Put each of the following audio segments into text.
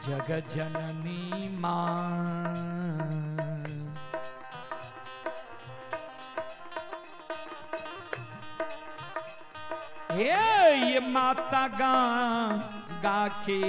जग जननी माँ। हे ये माता गा गा के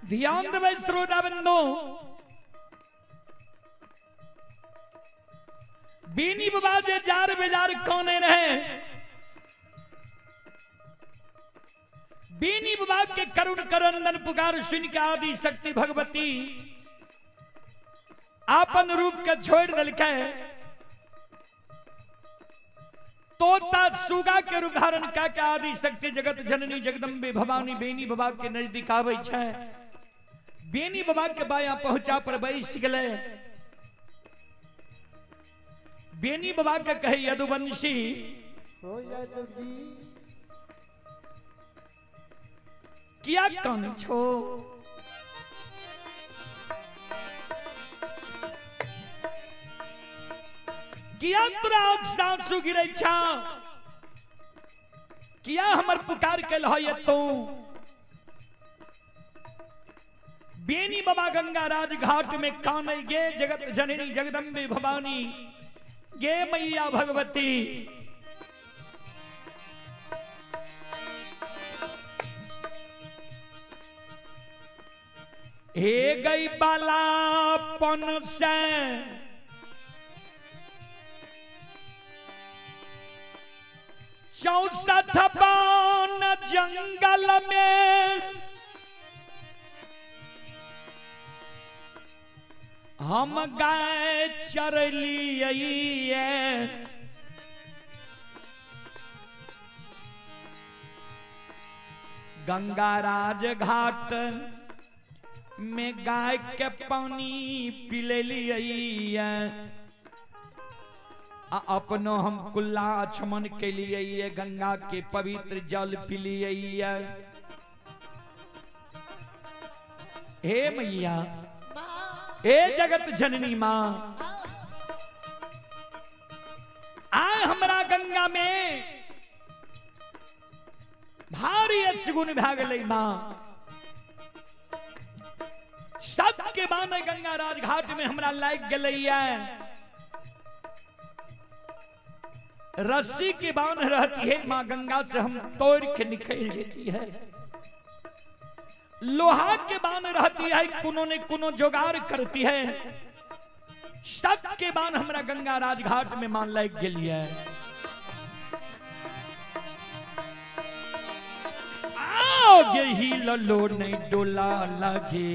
ध्यान देबै श्रोता बंधु, बीनी बाबा जे जार बेजार कोने रहे, बीनी बाबा के करुण करंदन पुकार सुन के आदि शक्ति भगवती आपन रूप के छोड़ दिलकै, तोता सुगा के रूप धारण कऽ के आदि शक्ति जगत जननी जगदम्बे भवानी बेनी बाबा के नजदीक आबै छै। बेनी बाबा के बाया पहुंचा पर बैस गेलै। बेनी बाबा के कहे यदुवंशी किया कान छो, किया तोरा आंसू गिरै छा, किया हमर पुकार के लहय तू। बेनी बाबा गंगा राज घाट में कानै गे जगत जननी जगदम्बे भवानी गे मैया भगवती। हे गई बालापन से 64 बान जंगल में हम गाय चरलिए, गंगा राज घाट में गाय के पानी पिलेलिए, अपनो हम कुल्ला आचमन के लिए गंगा के पवित्र जल पिलिए। हे मैया, हे जगत जननी मां, आए हमरा गंगा में भारी अशगुन भा गेलै मां। सबके बाने गंगा राज घाट में हमरा लाग गेलैया। रस्सी के बांध रहती है माँ गंगा से हम तोड़ के निकल जाती है। लोहा के बांध रहती है, कोनो ने कोनो जोगार करती है। सत के बांध हमरा गंगा राजघाट में मान लायक गेलिए। आओ ही ललो नहीं डोला लगे।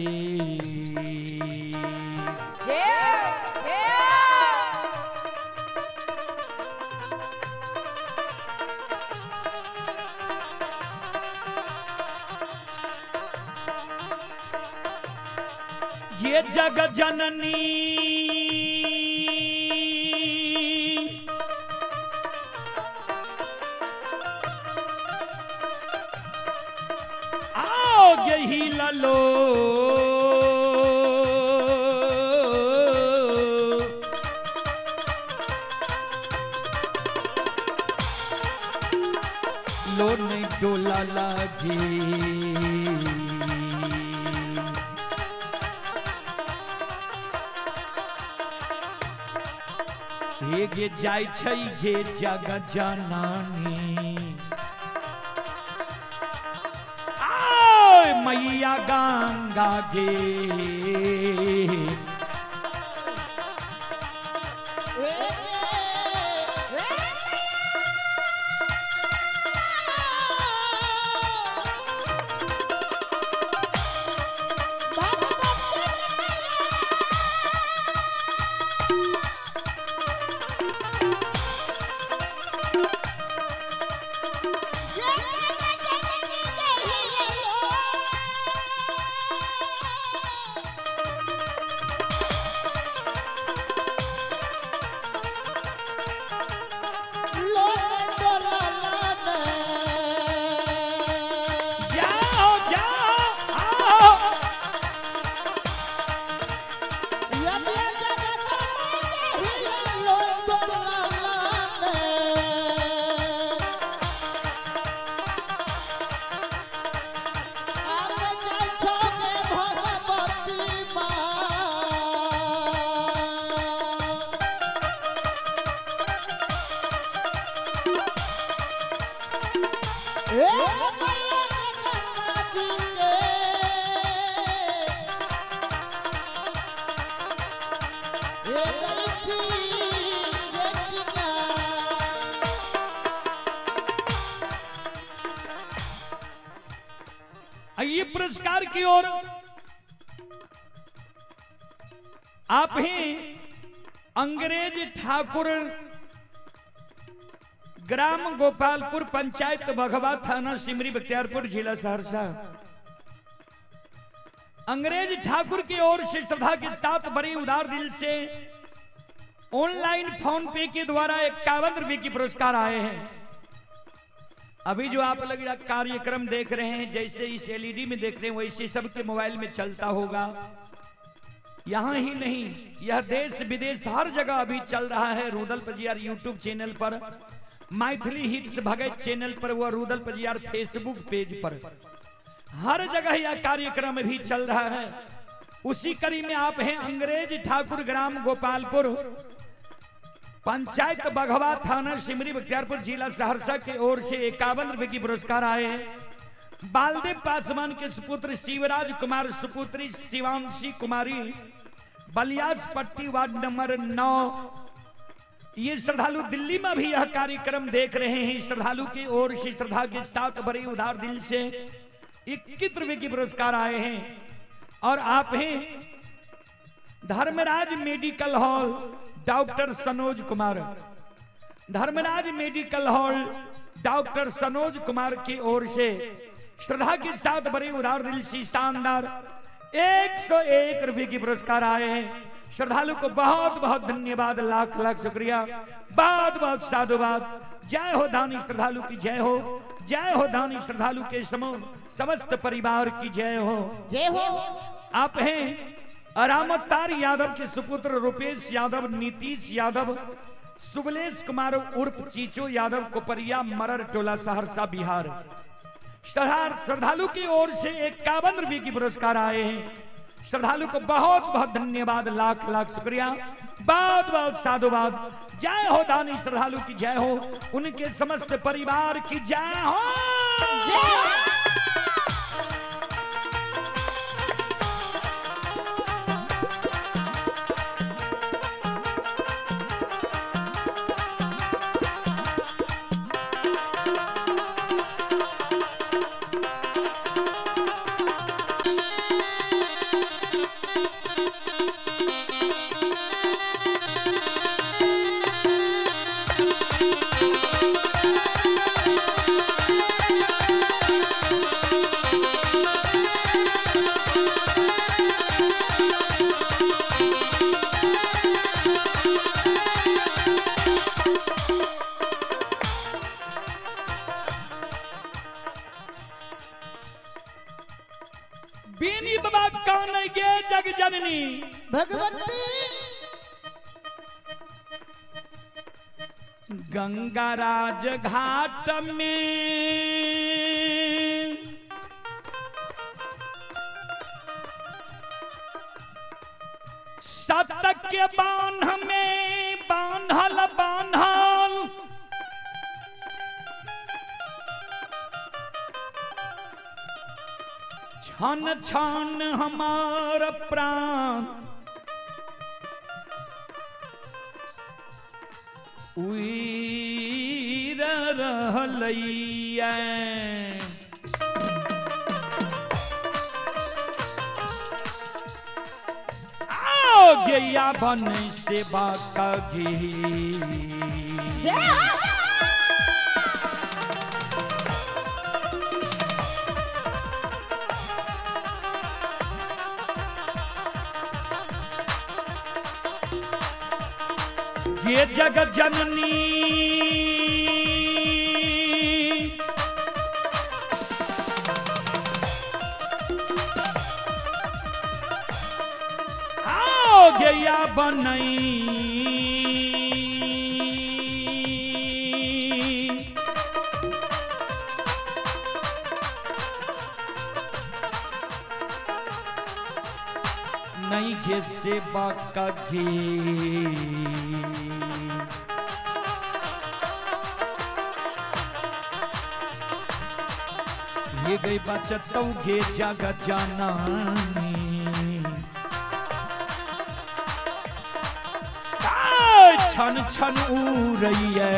ये जग जननी आओ यही ललो लो नहीं डोला लागे। गे जाय छै गे जग जननी आय मैया गंगा गे। आइए पुरस्कार की ओर। आप ही अंग्रेज ठाकुर, ग्राम गोपालपुर, पंचायत बघवा, थाना सिमरी बख्तियारपुर, जिला सहरसा। अंग्रेज ठाकुर की ओर से श्रद्धा के साथ बड़ी उदार दिल से ऑनलाइन फोन पे के द्वारा 51 रुपए की पुरस्कार आए हैं। अभी जो आप लोग कार्यक्रम देख रहे हैं, जैसे इस एलईडी में देख रहे हैं वैसे सबके मोबाइल में चलता होगा। यहाँ ही नहीं, यह देश विदेश हर जगह अभी चल रहा है। रुदल पजियार यूट्यूब चैनल पर, मैथिली हिट्स भगत चैनल पर व रुदल पजियार फेसबुक पेज पर, हर जगह यह कार्यक्रम भी चल रहा है। उसी कड़ी में आप हैं अंग्रेज ठाकुर, ग्राम गोपालपुर, पंचायत बघवा, थाना सिमरी बख्तियारपुर, जिला सहरसा के ओर से 51 रुपए की पुरस्कार आए हैं। बालदेव पासवान के सुपुत्र शिवराज कुमार, सुपुत्री शिवांशी कुमारी, बलियास पट्टी वार्ड नंबर 9। ये श्रद्धालु दिल्ली में भी यह कार्यक्रम देख रहे हैं। श्रद्धालु की ओर से श्रद्धा के साथ बड़ी उदार दिल से 21 रुपए की पुरस्कार आए हैं। और आप हैं Dharmraj medical hall, doctor Sanoj Kumar. Dharmraj medical hall doctor Sanoj Kumar की ओर से श्रद्धा के साथ बड़ी उदार दिल से शानदार 101 रुपए की पुरस्कार आए हैं। श्रद्धालु को बहुत बहुत धन्यवाद, लाख लाख शुक्रिया, बहुत बहुत साधुवाद। जय हो दानी श्रद्धालु की जय हो, जय हो दानी श्रद्धालु के समूह समस्त परिवार की जय हो, जय हो। आप हैं रामतार यादव के सुपुत्र रुपेश यादव, नीतीश यादव, सुबलेश कुमार उर्फ चीचो यादव, कोपरिया, मरर टोला, सहरसा, बिहार। श्रद्धालु की ओर से 51 रुपए की पुरस्कार आए हैं। श्रद्धालु को बहुत बहुत धन्यवाद, लाख लाख शुक्रिया, बहुत बहुत साधुवाद। जय हो दानी श्रद्धालु की जय हो, उनके समस्त परिवार की जय हो। बीनी बाबा कौन गे जग जननी भगवती गंगा राज घाट में सत के बांध में बांधल बांधल छन छन हमार प्राण उइर रहलैया। आओ गैया बन सेवा का घी ये जगत जननी आओ गैया बनई नहीं घे सेवा का घी ये गई बचत घे जगत जननी छन छन उड़ैया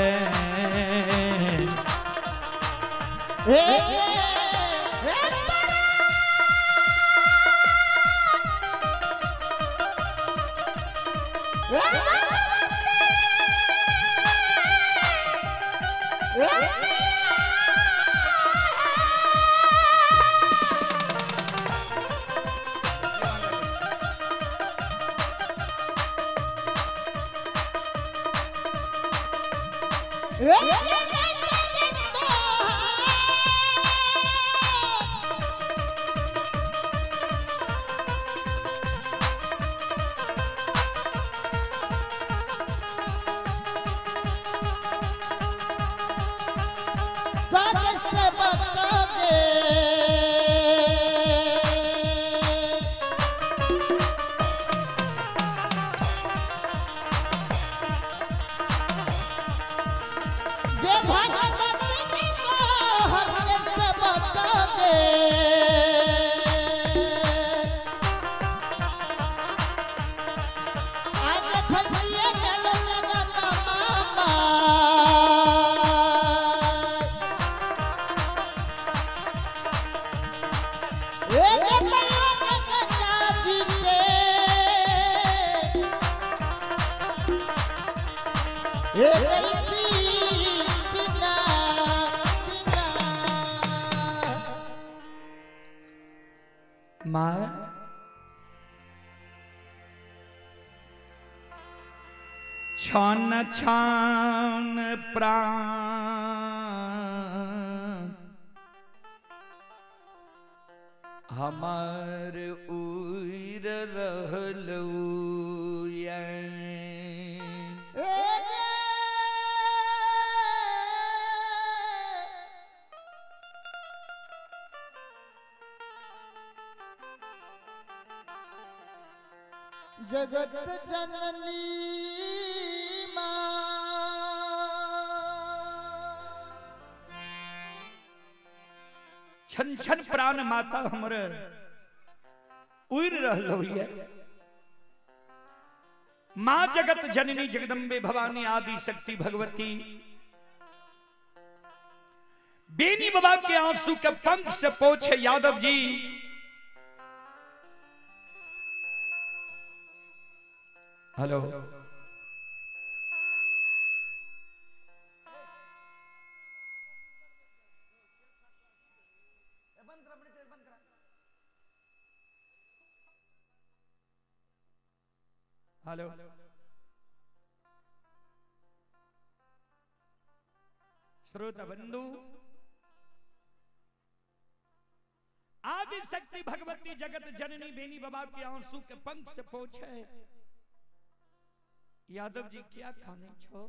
माँ छन छन प्राण हमार उड़ रहलू। जगत जननी माँ। छन छन प्राण माता हमर उड़ रहलो ये। माँ जगत जननी जगदम्बे भवानी आदि शक्ति भगवती बेनी बाबा के आंसू के पंख से पोछे यादव जी। हेलो हेलो श्रोता बंधु, आदि शक्ति भगवती जगत जननी बेनी बाबा के आंसू के पंख से पोछे यादव जी क्या खाने छो,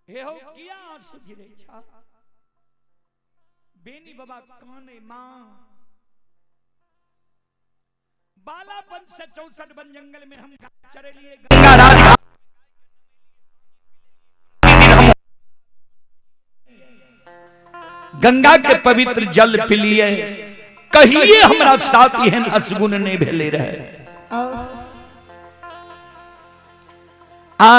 हे हो किया आंसू गिरे छा। बेनी बाबा काने मां बालापन से 64 वन जंगल में हम चरे लिए गंगा राज गंगा के पवित्र जल पिलिए, कहिए हमरा साथ एहन असगुन नहीं भेले रहे। आ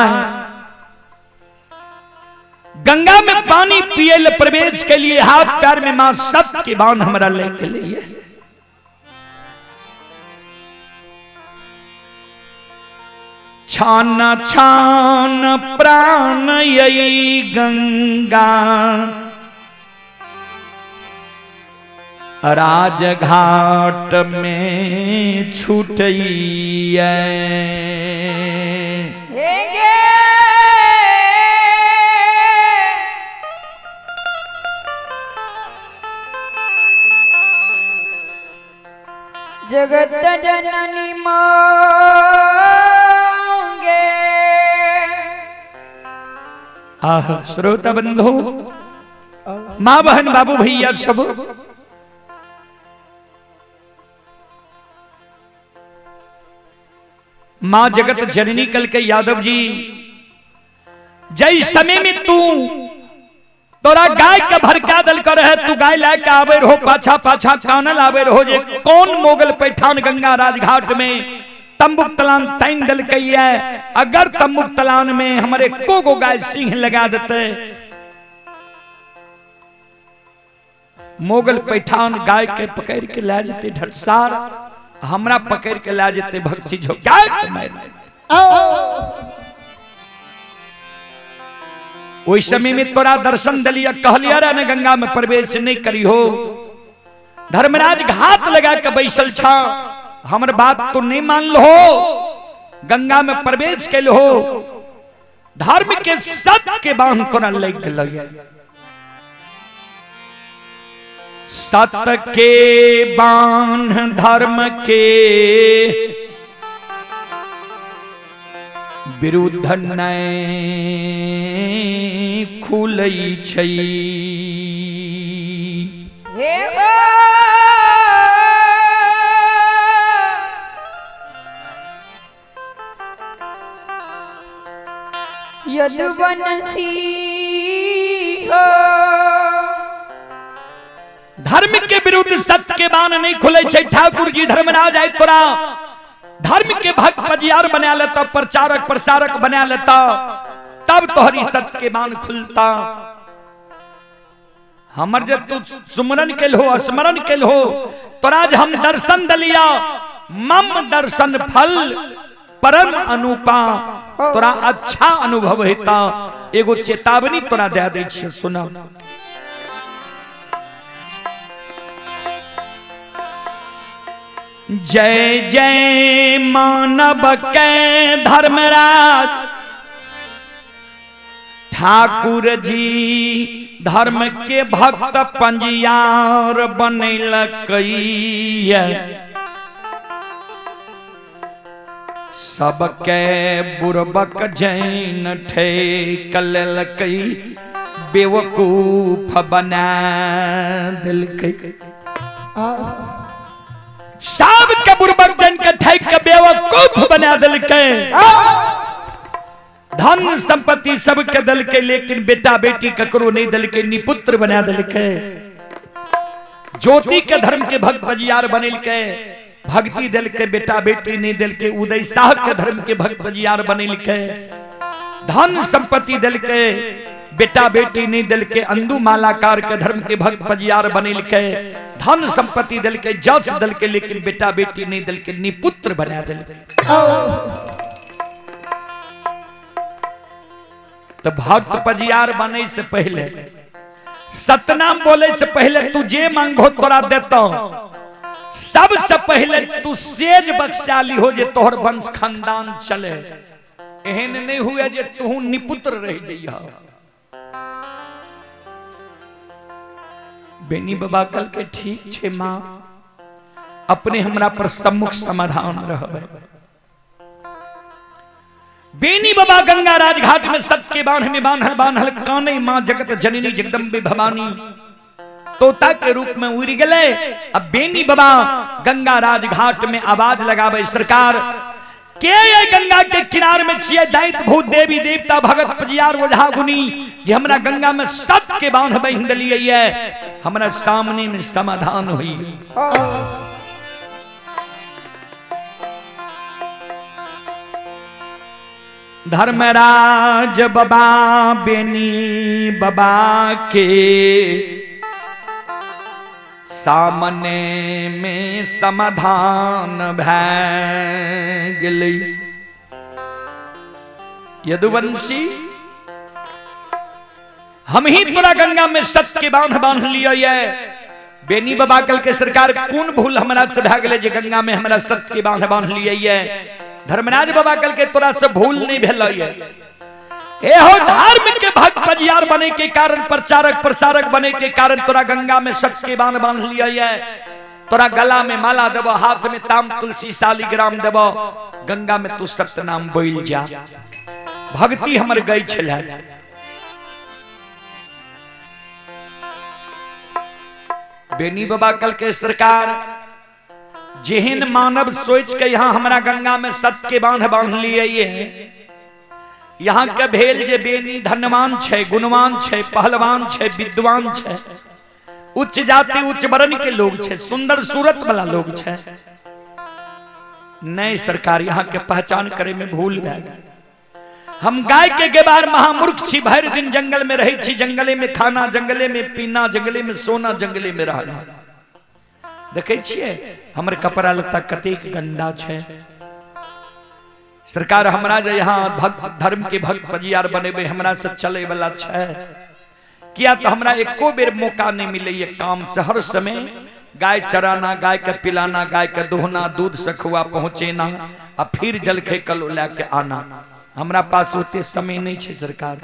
गंगा में पानी पिए ले प्रवेश के लिए हाथ पैर में मां सत के बाण हमरा लेके लिए। छान छान प्राण यही गंगा राजघाट में छूटैया। जगत जननी मांगे। आह श्रोता बंधु, माँ बहन बाबू भैया सब, माँ जगत जननी कल के यादव जी जय समय में तू तोरा गाय के भरका दल कर है, तू गाय ला के आवे रहो पाछा पाछा कानल आवे रहो जे कौन मोगल पैठान गंगा राजघाट में तंबुक तलान तैन दल कई है। अगर तंबुक तलान में हमारे को गो गाय सिंह लगा देते, मोगल पैठान गाय के पकड़ के ला जते ढटसार, हमरा पकड़ के ला जते भक्सी झोंका के मार। ओहि समय में तोरा दर्शन दलिया कहलिया रे ने गंगा में प्रवेश नहीं करी हो, धर्मराज घात लगा के बैसल छा, हमर बात तो नहीं मान लो, गंगा में प्रवेश कैल हो, धर्म के सत्य के बांध तोरा लग गेल। सत्य के बांध धर्म के विरुद्ध नहीं खुलै छै। हे ओ यदुवंशी हो, धर्म के विरुद्ध सत्य के बाण नहीं खुले छै। ठाकुर जी धर्मराज आय तोरा धर्म के भक्त पजियार बना लेता, प्रचारक प्रसारक बना लेता, तब तोहरी सत्य के बाण खुलता। हमर जब तू सुमरन केल हो स्मरण केल हो, तोरा आज हम दर्शन दलिया मम दर्शन फल परम अनुपा, तोरा अच्छा अनुभव हेता। एगो चेतावनी तोरा दे दै छियै, सुना। जय जय मानव के धर्मराज ठाकुर जी धर्म के भक्त पंजियार बनैलकै, सबके बुरबक जैन ठेक लेलकै, बेवकूफ बना देलकै। सबके बुरबक जैन के ठकि के बेवकूफ बना देलकै। धन संपत्ति सबके देलकै लेकिन बेटा बेटी ककरो नहीं देलकै, निपुत्र बना देलकै। ज्योति के धर्म के भक्त बजियार बनेलकै, भक्ति देलकै, बेटा बेटी नहीं देलकै। उदय शाह के धर्म के भक्त बजियार बनेलकै, धन संपत्ति देलकै, बेटा बेटी नहीं देलकै। अंदू मालाकार के धर्म के भक्त बजियार बनेलकै, धन संपत्ति देलकै, जस देलकै, लेकिन बेटा बेटी नहीं देलकै, निपुत्र बना देलकै। तो भक्त पजियार बने से पहले, सतनाम बोले से पहले तू जे मांगो तोरा देतो। सबसे पहले तू सेज बख्शाली हो जे तोहर वंश खानदान चले, एहन नहीं हुए जे तू निपुत्र रह जइहा। बेनी बाबा कल के ठीक छे मां, अपने हमरा पर सम्मुख समाधान रहबे। बेनी बाबा गंगा राजघाट में सत्य के बांध में बांधल बांधल काने मां जगत जननी जगदम्बे भवानी तोता के रूप में उड़ गए। अब बेनी बाबा गंगा राजघाट में आवाज लगावे, सरकार के ये गंगा के किनार में छिए दैत भूत देवी देवता भगत पजियार ओझा गुनी जे हमरा गंगा में सत्य के बांध बंध दिलिए, हमरा सामने में समाधान हुई। धर्मराज बाबा बेनी बाबा के सामने में समाधान भै गेलै। यदुवंशी हम ही तोरा गंगा में सत्य के बांध बांध लिये। बेनी बाबा कल के सरकार कोन भूल हमरा से भै गेलै जे गंगा में हमरा सत्य के बांध बांध लिये। धर्मराज बाबा कल के तोरा से भूल नहीं भेल। एहो धर्म के भक्त पजियार बने के कारण, प्रचारक प्रसारक बने के कारण तोरा गंगा में सत्य के बांध बांध लिये। तोरा गला में माला देबो, हाथ में ताम तुलसी शालिग्राम देबो, गंगा में तू सत्य नाम बोल जा। भक्ति हमर गई छल। बेनी बाबा कल के सरकार जेहन मानव सोच के यहाँ हमरा गंगा में सत्य के बांध बांध लिए, यहाँ के भेल जे बेनी धनवान छे, गुणवान छे, पहलवान छे, विद्वान छे, उच्च जाति उच्च वर्ण के लोग छे, सुंदर सूरत वाला लोग छे। नहीं सरकार यहाँ के पहचान करे में भूल भै। हम गाय के गेबार महामूर्ख छी, भरि दिन जंगल में रहे छी, जंगले में खाना, जंगले में पीना, जंगले में सोना, जंगले में रहना। देखे छिए हमर कपड़ा लत्ता कतेक गंदा छे। सरकार हमरा जे यहाँ भक्त धर्म के भक्त पजियार बनेबे हमरा से चले वाला छे, किया तो हमरा एको बेर मौका नहीं मिले काम से। हर समय गाय चराना, गाय के पिलाना, गाय के दोहना, दूध सखुआ पहुँचेना आ फिर जलखे कल ला के आना, हमरा पास ओते समय नहीं छे। सरकार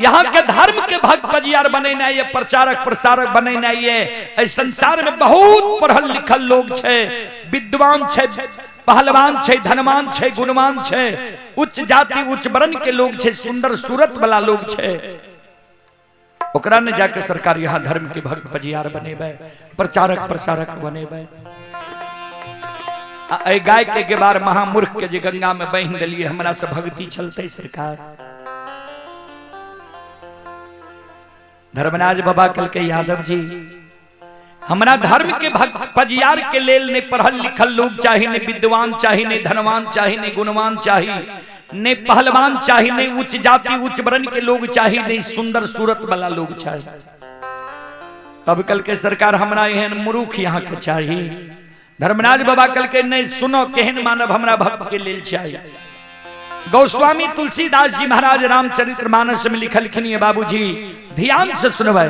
यहाँ के धर्म के भक्त पजियार बनेना ये, प्रचारक प्रसारक बनेना ये। संसार में बहुत पढ़ल लिखल लोग छे, विद्वान छे, पहलवान छे, धनवान छे, गुणवान छे, उच्च जाति उच्च वर्ण के लोग छे, सुंदर सूरत वाला लोग छे। ओकरा ने जाके सरकार यहाँ धर्म के भक्त पजियार बनेबे, प्रचारक प्रसारक बनेबे। गाय के गेबार महामूर्ख के जे गंगा में बहिन दिलिए हमरा से भक्ति चलते सरकार। धर्मराज बाबा कल के यादव जी हमरा धर्म के भक्त पजियार के लेल ने पढ़ल लिखल लोग चाही, ने विद्वान चाही, ने धनवान चाही, ने गुणवान चाही, ने पहलवान चाही, ने उच्च जाति उच्च वर्ण के लोग चाही, ने सुंदर सूरत वाला लोग चाही। तब कल के सरकार हमरा एहन मूर्ख यहाँ के चाही। धर्मराज बाबा कल के नहीं सुनो केहन मानव हमरा भक्त के लेल चाही। गोस्वामी तुलसीदास जी महाराज रामचरित्र मानस में लिखलखिन ये बाबूजी, ध्यान से सुनबै।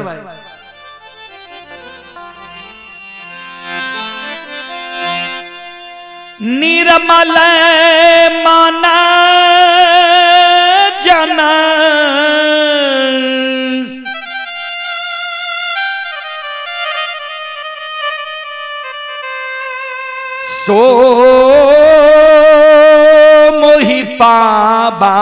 निर्मल मन जन सो मोहि पाबा,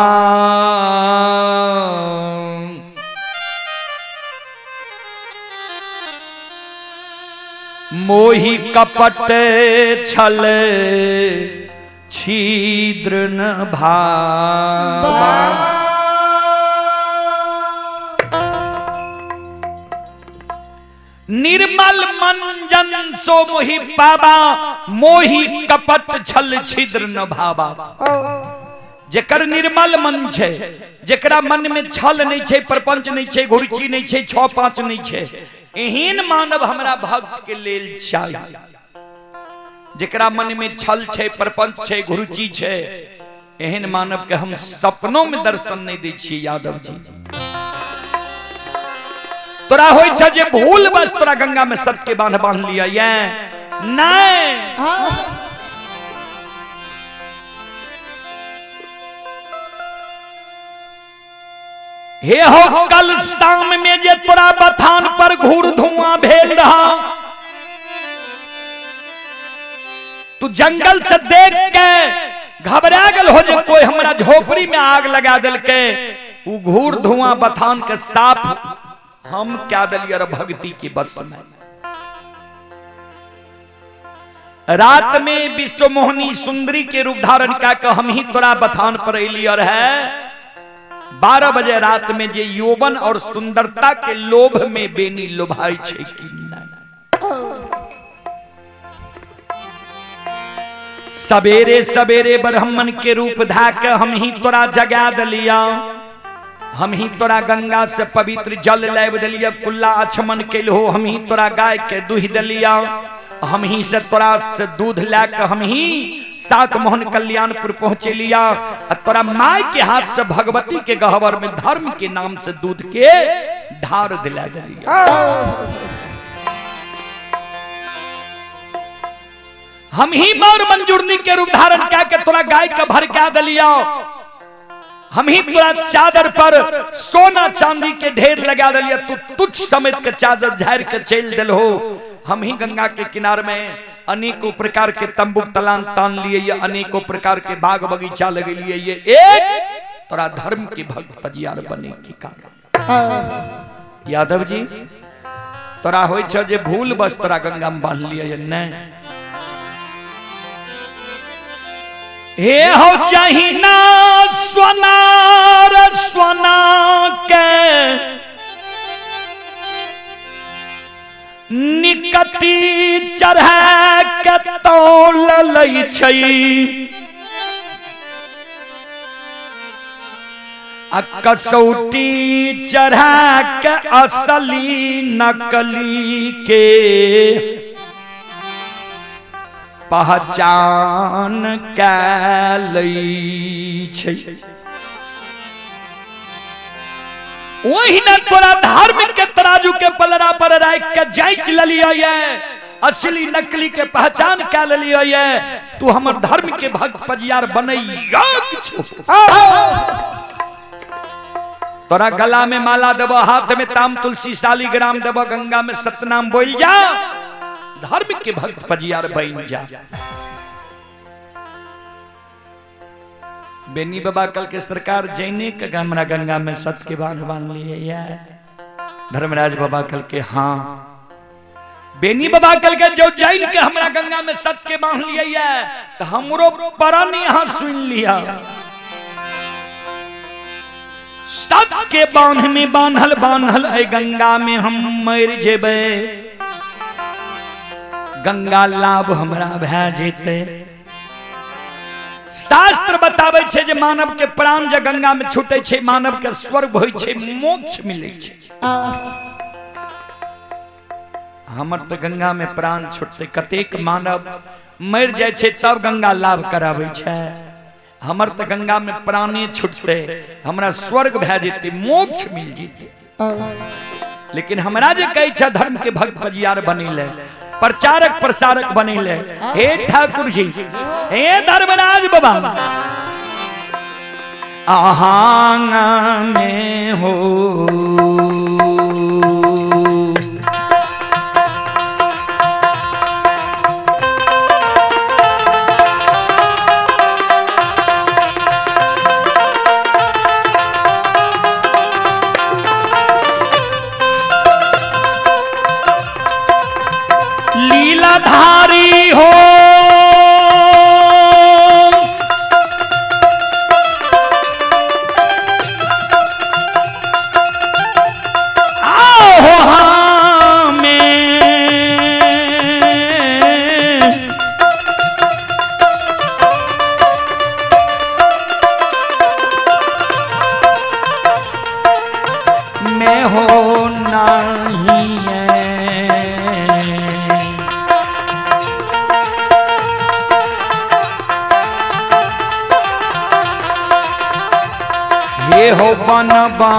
मोहि कपट छल छिद्र न भावा। निर्मल मन जन सो मोहि पाबा, मोहि कपट छल छिद्र न भावा। जेकर निर्मल मन छै, जेकरा मन में छल नहीं छै, प्रपंच नहीं छै, घुरची नहीं छै, 6-5 नहीं छै, एहन मानव हमरा भक्त के लेल चाहिए। जेकरा मन में छल छै, प्रपंच छै, घुरची छै, एहन मानव के हम सपनों में दर्शन नहीं दै छियै। यादव जी तोरा होइ छै जे भूल बस तोरा गंगा में सत के बांध बांध लिया ये नहीं। हे हो कल शाम में जे तोरा बथान पर घूर धुआं भेल रहा, तू जंगल से देख के घबरा गल हो जे कोई हमरा झोपड़ी में आग लगा दिलके, उ घूर धुआं बथान के साफ हम क्या दिलियै रे भक्ति के बस में। रात में विश्व मोहनी सुंदरी के रूप धारण कऽ हम ही तोरा बथान पर अलियै रहे। 12 बजे रात में जे यौवन और सुंदरता के लोभ में बेनी लोभाई छै कि नहीं। सवेरे सवेरे ब्राह्मण के रूप धा के हम ही तोरा जगा दिलिया, हम ही तोरा गंगा से पवित्र जल लाबि दिलिया, कुल्ला आचमन केलहो, हम ही तोरा गाय के दूहि दिलिया, हम ही से तोरा से दूध ला के हम ही सात मोहन कल्याणपुर पहुँचेलिया, आ तोरा माय के हाथ से भगवती के गहवर में धर्म के नाम से दूध के ढार दिला दिलिया। हम ही मौर मंजूरनी के रूप धारण कऽ के तोरा गाय के भरका दिलिया, हम ही तोरा चादर पर सोना चांदी के ढेर लगा दिलिया, तू तुच्छ समेत के चादर झाड़ के चल दिलहो। हम ही गंगा के किनार में अनेकों प्रकार के तंबू तलान तान लिए, ये अनेकों प्रकार के बाग बगीचा लगे लिए, ये एक तोरा धर्म के भक्त पजियार बने की कारण। यादव जी तोरा होइ छौ जे भूल बस तोरा गंगा में बांध लिए नहीं। हे हो चाहिना सोनार सोना के निकटी चढ़ा के तौल लै छै, आ कसौटी चढ़ा के असली नकली के पहचान कै लै छै। ओहिना तोरा धर्म के तराजू के पलड़ा पर राख के जांच लेलियै ये, असली नकली के पहचान कै लेलियै ये, तू हमर धर्म के भक्त पजियार बनैया किछु। तोरा गला में माला देबो, हाथ में ताम तुलसी शालिग्राम देबो, गंगा में सतनाम बोल जा, धर्म के भक्त पजियार बन जा। बेनी बाबा कल के सरकार जैने के हमरा गंगा में सत के बांध बांध लिए ये। धर्मराज बाबा कल के हाँ, बेनी बाबा कल के जो जैन के हमरा गंगा में सत के बांध लिए ये, तो हमरो परण यहाँ सुन लिया। सत के बांध में बांधल बांधल ऐ गंगा में हम मर जेबै, गंगा लाभ हमरा भए जेतै। शास्त्र बताबै छै जे मानव के प्राण जे गंगा में छूटे छै, मानव के स्वर्ग होइ छै, मोक्ष मिलै छै। हमर तऽ गंगा में प्राण छूटतै, कतेक मानव मरि जाइ छै तब गंगा लाभ कराबै छै, हमर तऽ गंगा में प्राणे छूटतै, हमरा स्वर्ग भए जेतै, मोक्ष मिल जेतै। लेकिन हमरा जे कहै छै धर्म के भक्त पजियार बनेलै, प्रचारक प्रसारक बनेले, हे ठाकुर जी, हे धर्मराज बाबा, आहांग में हो लीलाधारी हो, नहीं है। ये हो बनबा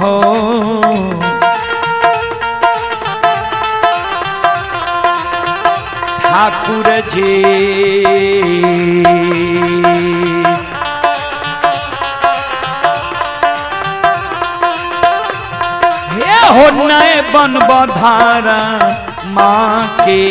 हो ठाकुर जी। हे हो नए बन बधारा माँ के।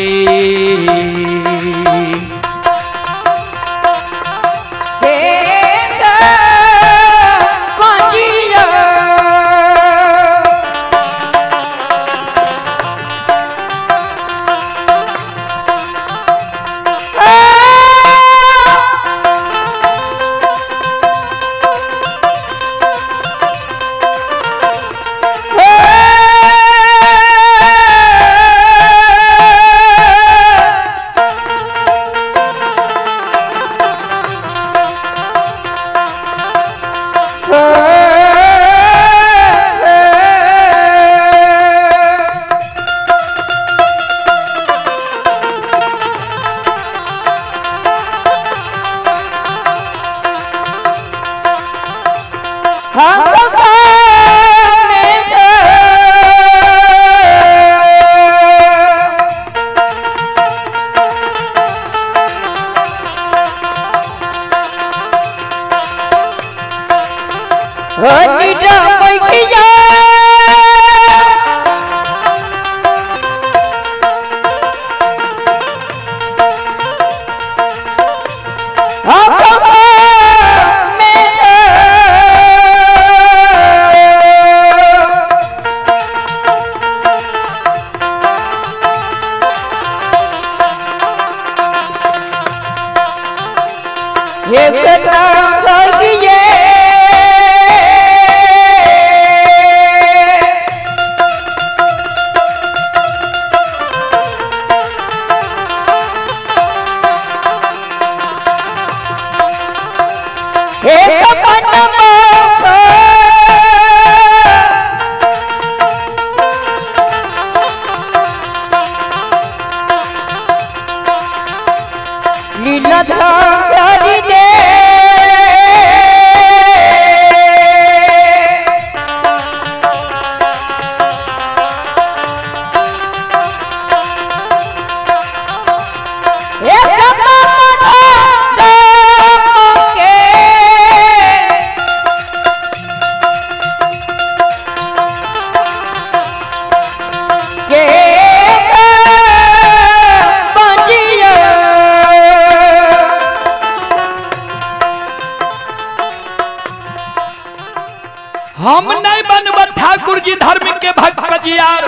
हम नहीं बनब ठाकुर जी धर्म के भक्त यार।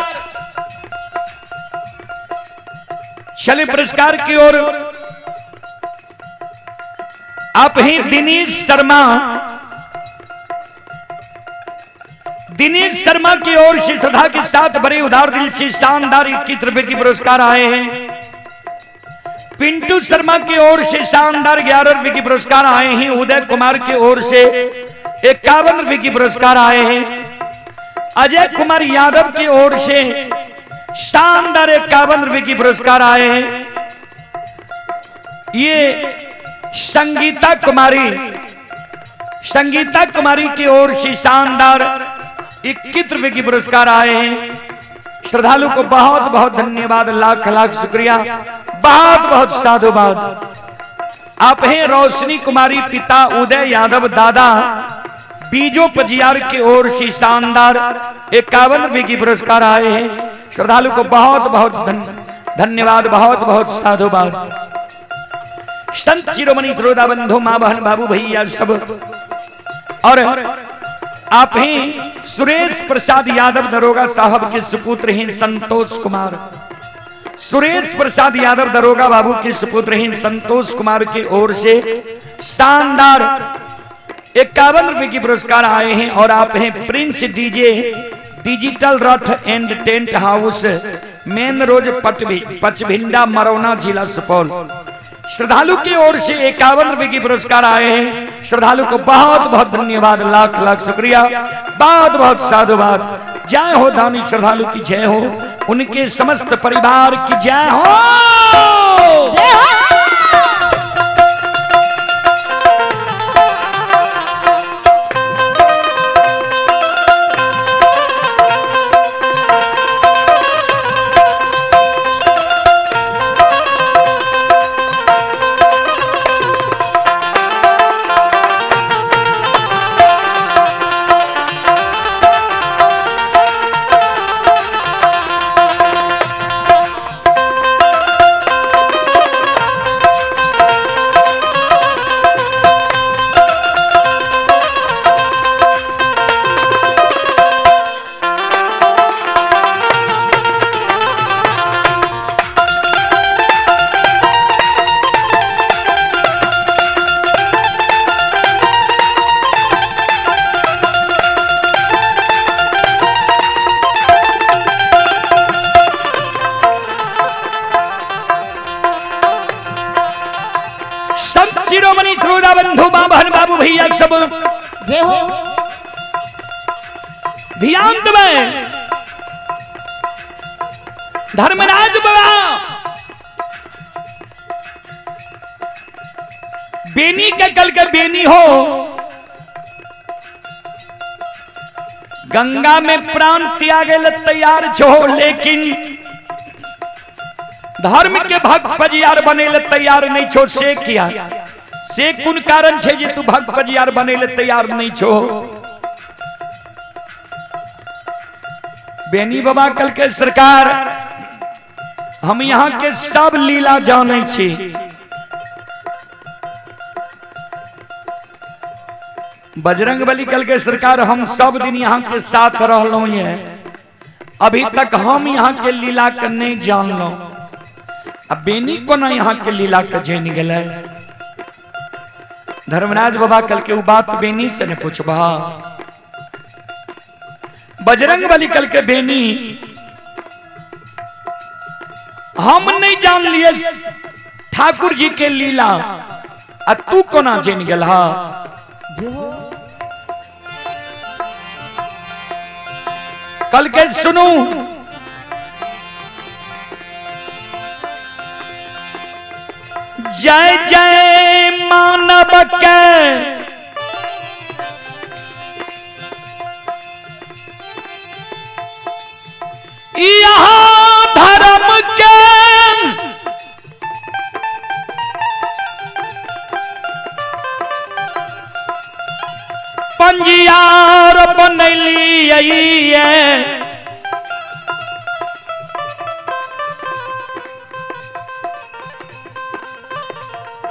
चले पुरस्कार की ओर। आप ही दिनेश शर्मा, दिनेश शर्मा की ओर से श्रद्धा के साथ बड़े उदार दिल से शानदार 21 रुपए की पुरस्कार आए हैं। पिंटू शर्मा की ओर से शानदार 11 रुपए की पुरस्कार आए हैं। उदय कुमार की ओर से 51 रुपए की पुरस्कार आए हैं। अजय कुमार यादव की ओर से शानदार 51 रुपए की पुरस्कार आए हैं। ये संगीता कुमारी, संगीता कुमारी की ओर से शानदार 21 रुपए की पुरस्कार आए हैं। श्रद्धालु को बहुत बहुत धन्यवाद, लाख लाख शुक्रिया, बहुत बहुत साधुवाद। आप हैं रोशनी कुमारी पिता उदय यादव दादा बीजो पजियार की ओर से शानदार 51 रुपए की पुरस्कार आए हैं। श्रद्धालु को बहुत बहुत धन्यवाद, बहुत बहुत साधुवाद। संत शिरोमणि श्रोता बंधु माँ बहन बाबू भैया सब, और आप ही सुरेश प्रसाद यादव दरोगा साहब के सुपुत्र हैं संतोष कुमार। सुरेश प्रसाद यादव दरोगा बाबू के सुपुत्र हैं संतोष कुमार की ओर से शानदार 51 रुपए की पुरस्कार आए हैं। और आप हैं Prince DJ digital Rath and tent house, main road Pachbhinda Marauna जिला सुपौल। श्रद्धालु की ओर से 51 रुपए की पुरस्कार आए हैं। श्रद्धालु को बहुत बहुत धन्यवाद, लाख लाख शुक्रिया, बहुत बहुत साधुवाद। जय हो दानी श्रद्धालु की जय हो, उनके समस्त परिवार की जय हो। जय हो। शिरोमणि त्रोड़ा बंधु मां बहन बाबू भैया सब जय हो। ध्यान देवे। धर्मराज बाबा बेनी के कल के बेनी हो, गंगा में प्राण त्यागे ले तैयार छो, लेकिन धर्म के भक्त पजियार बने ले तैयार नहीं छो। से किया से कुन कारण छे जे तू भक्त पजियार बने ले तैयार नहीं छो? बेनी बाबा कल के सरकार हम यहाँ के सब लीला जाने छी। बजरंग बली कल के सरकार हम सब दिन यहाँ के साथ रहलहुं ये, अभी तक हम यहाँ के लीला के नहीं जानलहुं। अब बेनी कोना यहाँ के लीला के जान गेलै? धर्मराज बाबा कल के उ बात बेनी से ने पूछबा। बजरंग बली कल के बेनी हम नहीं जान लिए ठाकुर जी के लीला, आ तू कोना जान गेलहा? कल के सुनू, जय जय मानव के यहाँ धर्म के पंजियार बनलिए,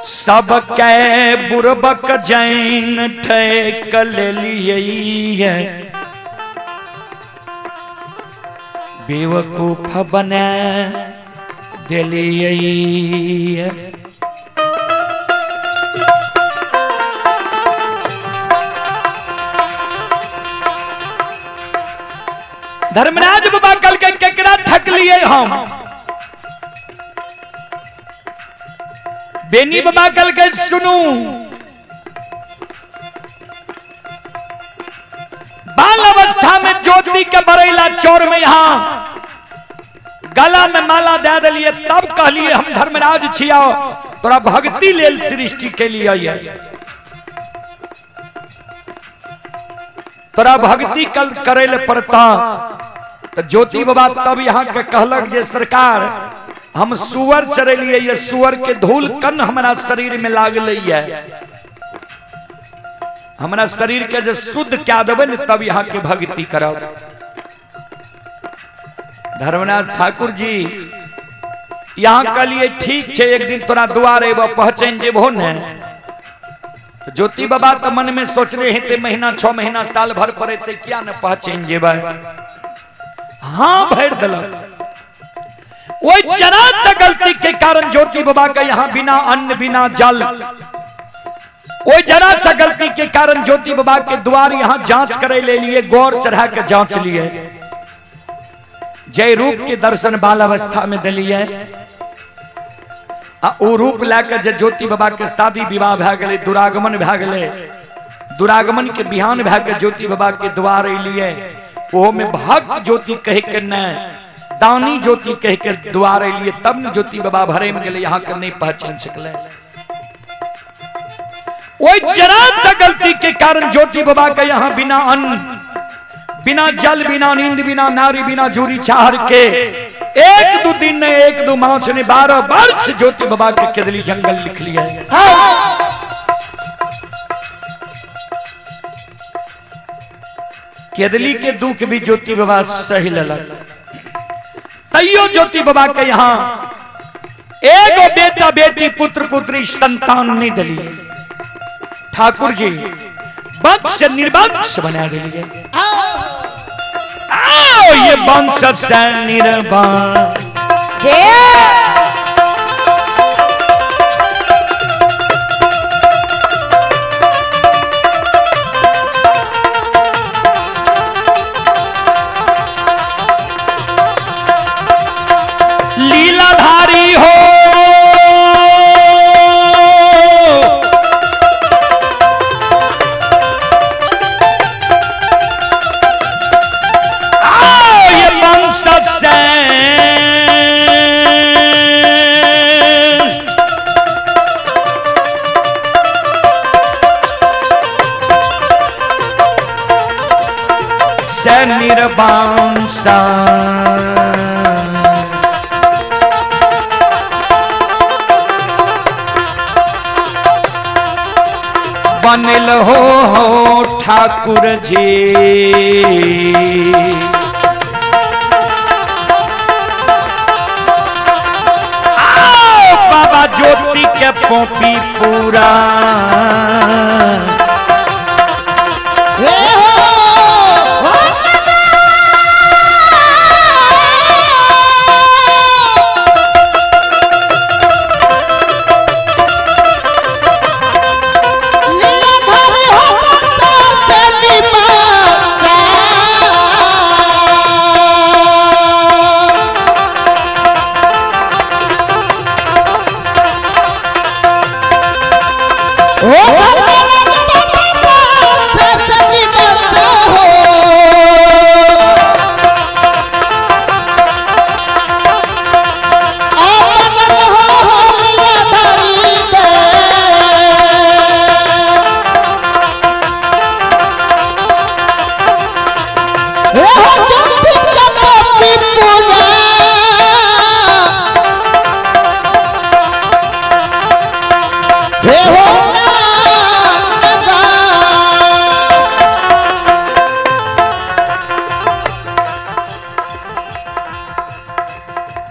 सबके बुरबक जैन ठेक लिए, बेवकूफ बना दिलिए। धर्मराज बाबा कल के केकरा ठक लिए हम? बेनी बाबा कल के सुनू, बाल अवस्था में ज्योति के बरेला चोर में यहां गला में माला दे दिलिए, तब कहलिए हम धर्मराज छिया, तोरा भक्ति लेल सृष्टि के लिए, तोरा भक्ति कल करे ले पड़ता। तो ज्योति बाबा तब यहाँ के कहलक जे सरकार हम सुअर चरेलिए, ये सुअर के धूल कन हमारा शरीर में लागल है, हमारा शरीर के जे शुद्ध क्या देवे ने तब यहाँ के भक्ति करब। धर्मराज ठाकुर जी यहाँ कहलिए ठीक छे, एक दिन तोरा द्वार एबो पहचान जेबहो ने। ज्योति बाबा तो मन में सोचले हेते महीना 6 महीना साल भर पर एते किया ने पहचान जेबै, हाँ भर देलक। वही जरा सा गलती के कारण ज्योति बाबा का यहाँ बिना अन्न बिना जल, वही जरा सा गलती के कारण ज्योति बाबा के द्वार यहाँ जांच करे ले लिए, गौर चढ़ा के जांच लिए, जय रूप के दर्शन बाल अवस्था में दिलिए। आ ओ रूप लैके जे ज्योति बाबा के शादी विवाह भए गेलै, दुरागमन भए गेलै, दुरागमन के बिहान भए के ज्योति बाबा के द्वार एलिए, ओहो में भक्त ज्योति कह के नहीं, दानी ज्योति कह के द्वार लिए तब न ज्योति बाबा भरे में गेले, यहाँ के नहीं पहचान सकले। वही जरा सा गलती के कारण ज्योति बाबा का यहाँ बिना अन्न, बिना जल, बिना नींद, बिना नारी, बिना जूरी चाहर के एक दो दिन ने एक दो मास ने 12 वर्ष ज्योति बाबा के केदली जंगल लिख लिया। केदली के दुख भी ज्योति बाबा सही ललक, तैयो ज्योति बाबा के यहाँ एगो बेटा बेटी पुत्र पुत्री संतान नहीं दिली। ठाकुर जी वंश निर्वंश बना दिए। आओ ये वंश से निर्वंश। लीलाधारी हो निर्वंश। बनल हो ठाकुर जी आओ बाबा ज्योति के पोपी पूरा।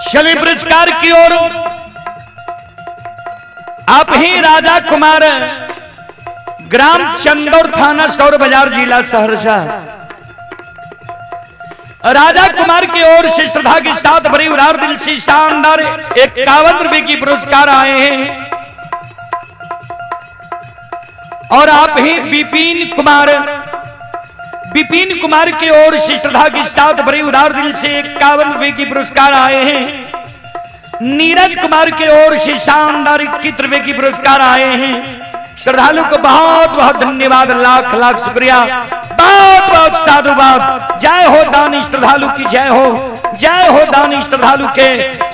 चलिए पुरस्कार की ओर। आप ही राजा कुमार, ग्राम चंदौर, थाना सौर बाजार, जिला सहरसा। राजा कुमार की ओर से श्रद्धा के साथ भरी उदार दिल से शानदार 51 रुपए की पुरस्कार आए हैं। और आप ही विपिन कुमार, विपिन कुमार की ओर से श्रद्धा के साथ भरी उदार दिल से 51 रुपए की पुरस्कार आए हैं। नीरज कुमार की ओर से शानदार 21 रुपए की पुरस्कार आए हैं। श्रद्धालु को बहुत बहुत धन्यवाद, लाख लाख शुक्रिया, बहुत बहुत साधुवाद। जय हो दानी श्रद्धालु की जय हो, जय हो दानी श्रद्धालु के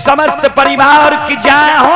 समस्त परिवार की जय हो।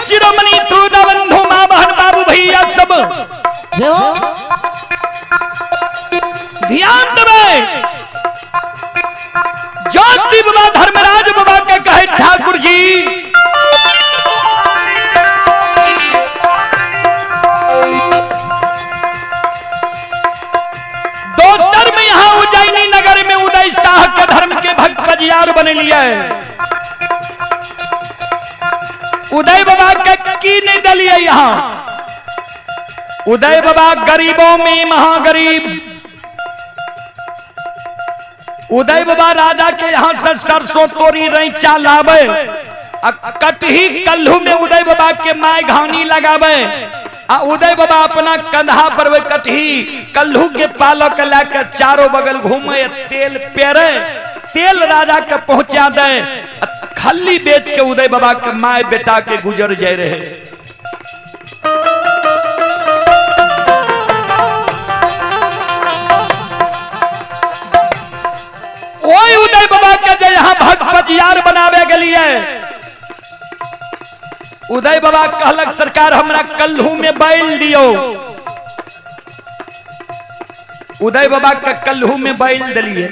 शिरोमणि बंधु माँ बहन बाबू भैया सब जय हो। ध्यान देवे। ज्योति बाबा धर्मराज बाबा के कहे ठाकुर जी दोसर में यहाँ उज्जैनी नगर में उदय शाह के धर्म के भक्त बजियार बन लिए। उदय बाबा के की नहीं दलिए यहाँ। उदय बाबा गरीबों में महागरीब। उदय बाबा राजा के यहाँ से सरसों तोरी रैचा लावे, कटही कल्हू में उदय बाबा के my घानी लगावे, आ उदय बाबा अपना कंधा पर वे कटही कल्हू के पालक लाके चारों बगल घूमे, तेल पेरे, तेल राजा के पहुंचा दे, खल्ली बेच के उदय बाबा के my बेटा के गुजर जाए रहे। ओई उदय बाबा के जे यहाँ भक्त बजियार बनावे के लिए उदय बाबा कहलक सरकार हमरा कल्हू में बैल दियो। उदय बाबा के कल्हू में बैल दिलिए।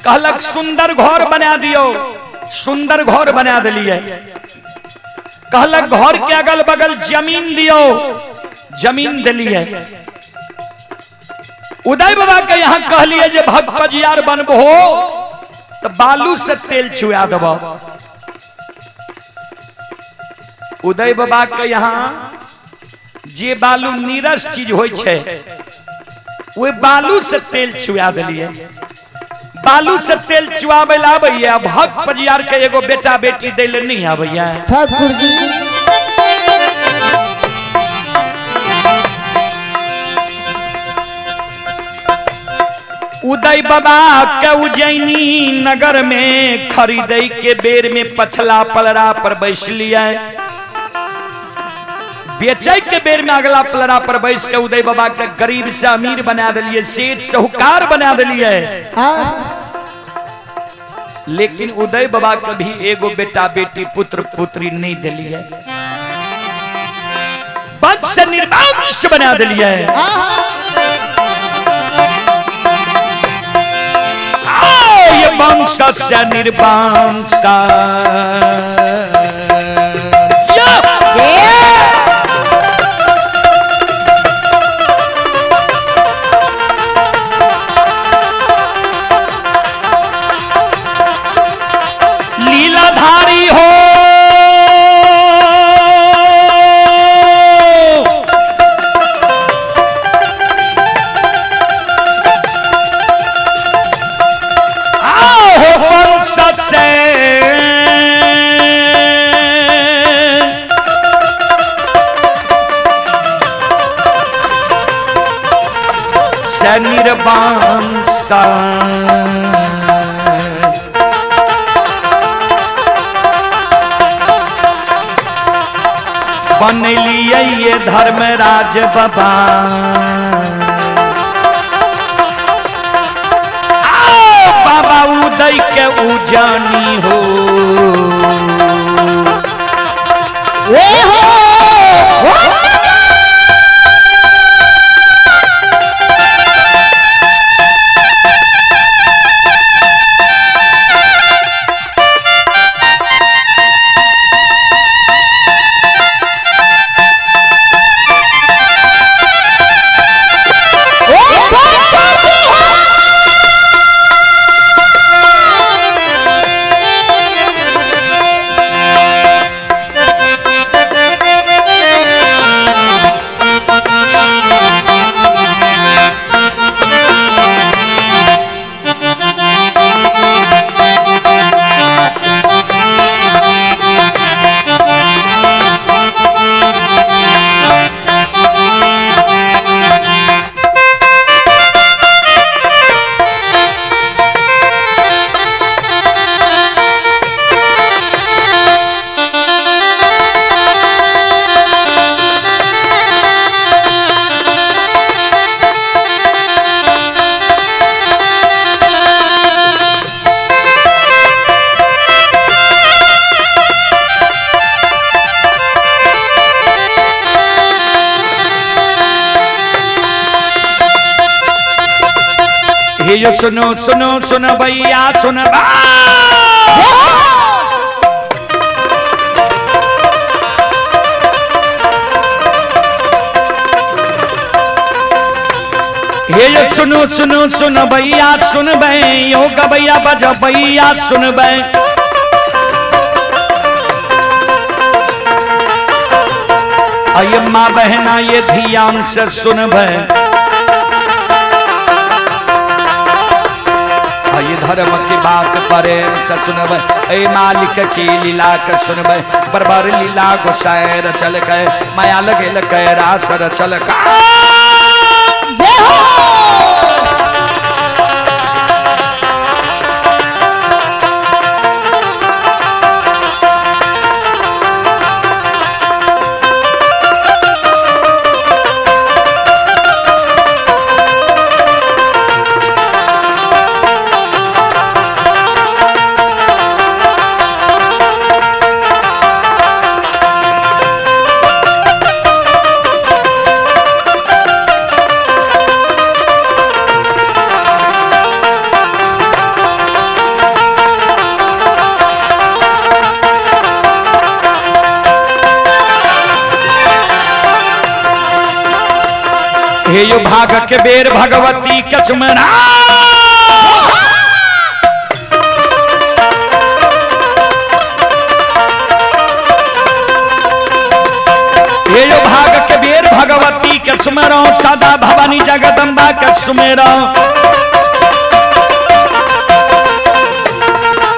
कहलक सुंदर घर बना दियो, सुंदर घर बना दिलिए। कहलक घर के अगल बगल जमीन दियो, जमीन दिलिए। उदय बाबा के यहाँ कहलिए जे भक्त बजियार बनबो तो बालू से तेल चुआ देब। उदय बाबा के यहाँ जे बालू नीरस चीज होय छै ओहि बालू से तेल चुआ दिलिए। बालू से तेल चुआबै ला आबैया, भक्त बजियार के एगो बेटा बेटी दै ले नहीं आबैया। ठाकुर जी उदय बाबा के उज्जैनी नगर में खरीदे के बेर में पछला पलरा पर बैस लिया, बेचे के बेर में अगला पलरा पर बैस के उदय बाबा के गरीब से अमीर बना दिलिए, सेठ साहूकार बना दिलिए। लेकिन उदय बाबा के भी एगो बेटा बेटी पुत्र पुत्री नहीं दिलिए, वंश से निर्वंश बना दिलिए। ये वंश से निर्वंश। लीलाधारी हो आओ वंश से निर्वंश। बनलिए ये धर्मराज बाबा। आओ बाबा उदय के उजानी हो। ए हो। हे यो सुनो सुनो सुन भैया सुन हे यो सुनो सुनो सुन भैया सुन बे यो गबैया बज भैया सुन बे। अये माँ बहना ये ध्यान से सुन बे। अये धर्म की बात प्रेम से सुनबे, ए मालिक की लीला के सुनबे। बरबर लीला गोसाई रचल के, माया लगे लगे रास रचल का। हे यो भाग के बेर भगवती के सुमरा। हे यो भाग के बेर भगवती के सुमरो, सदा भवानी जगदम्बा के सुमेरो।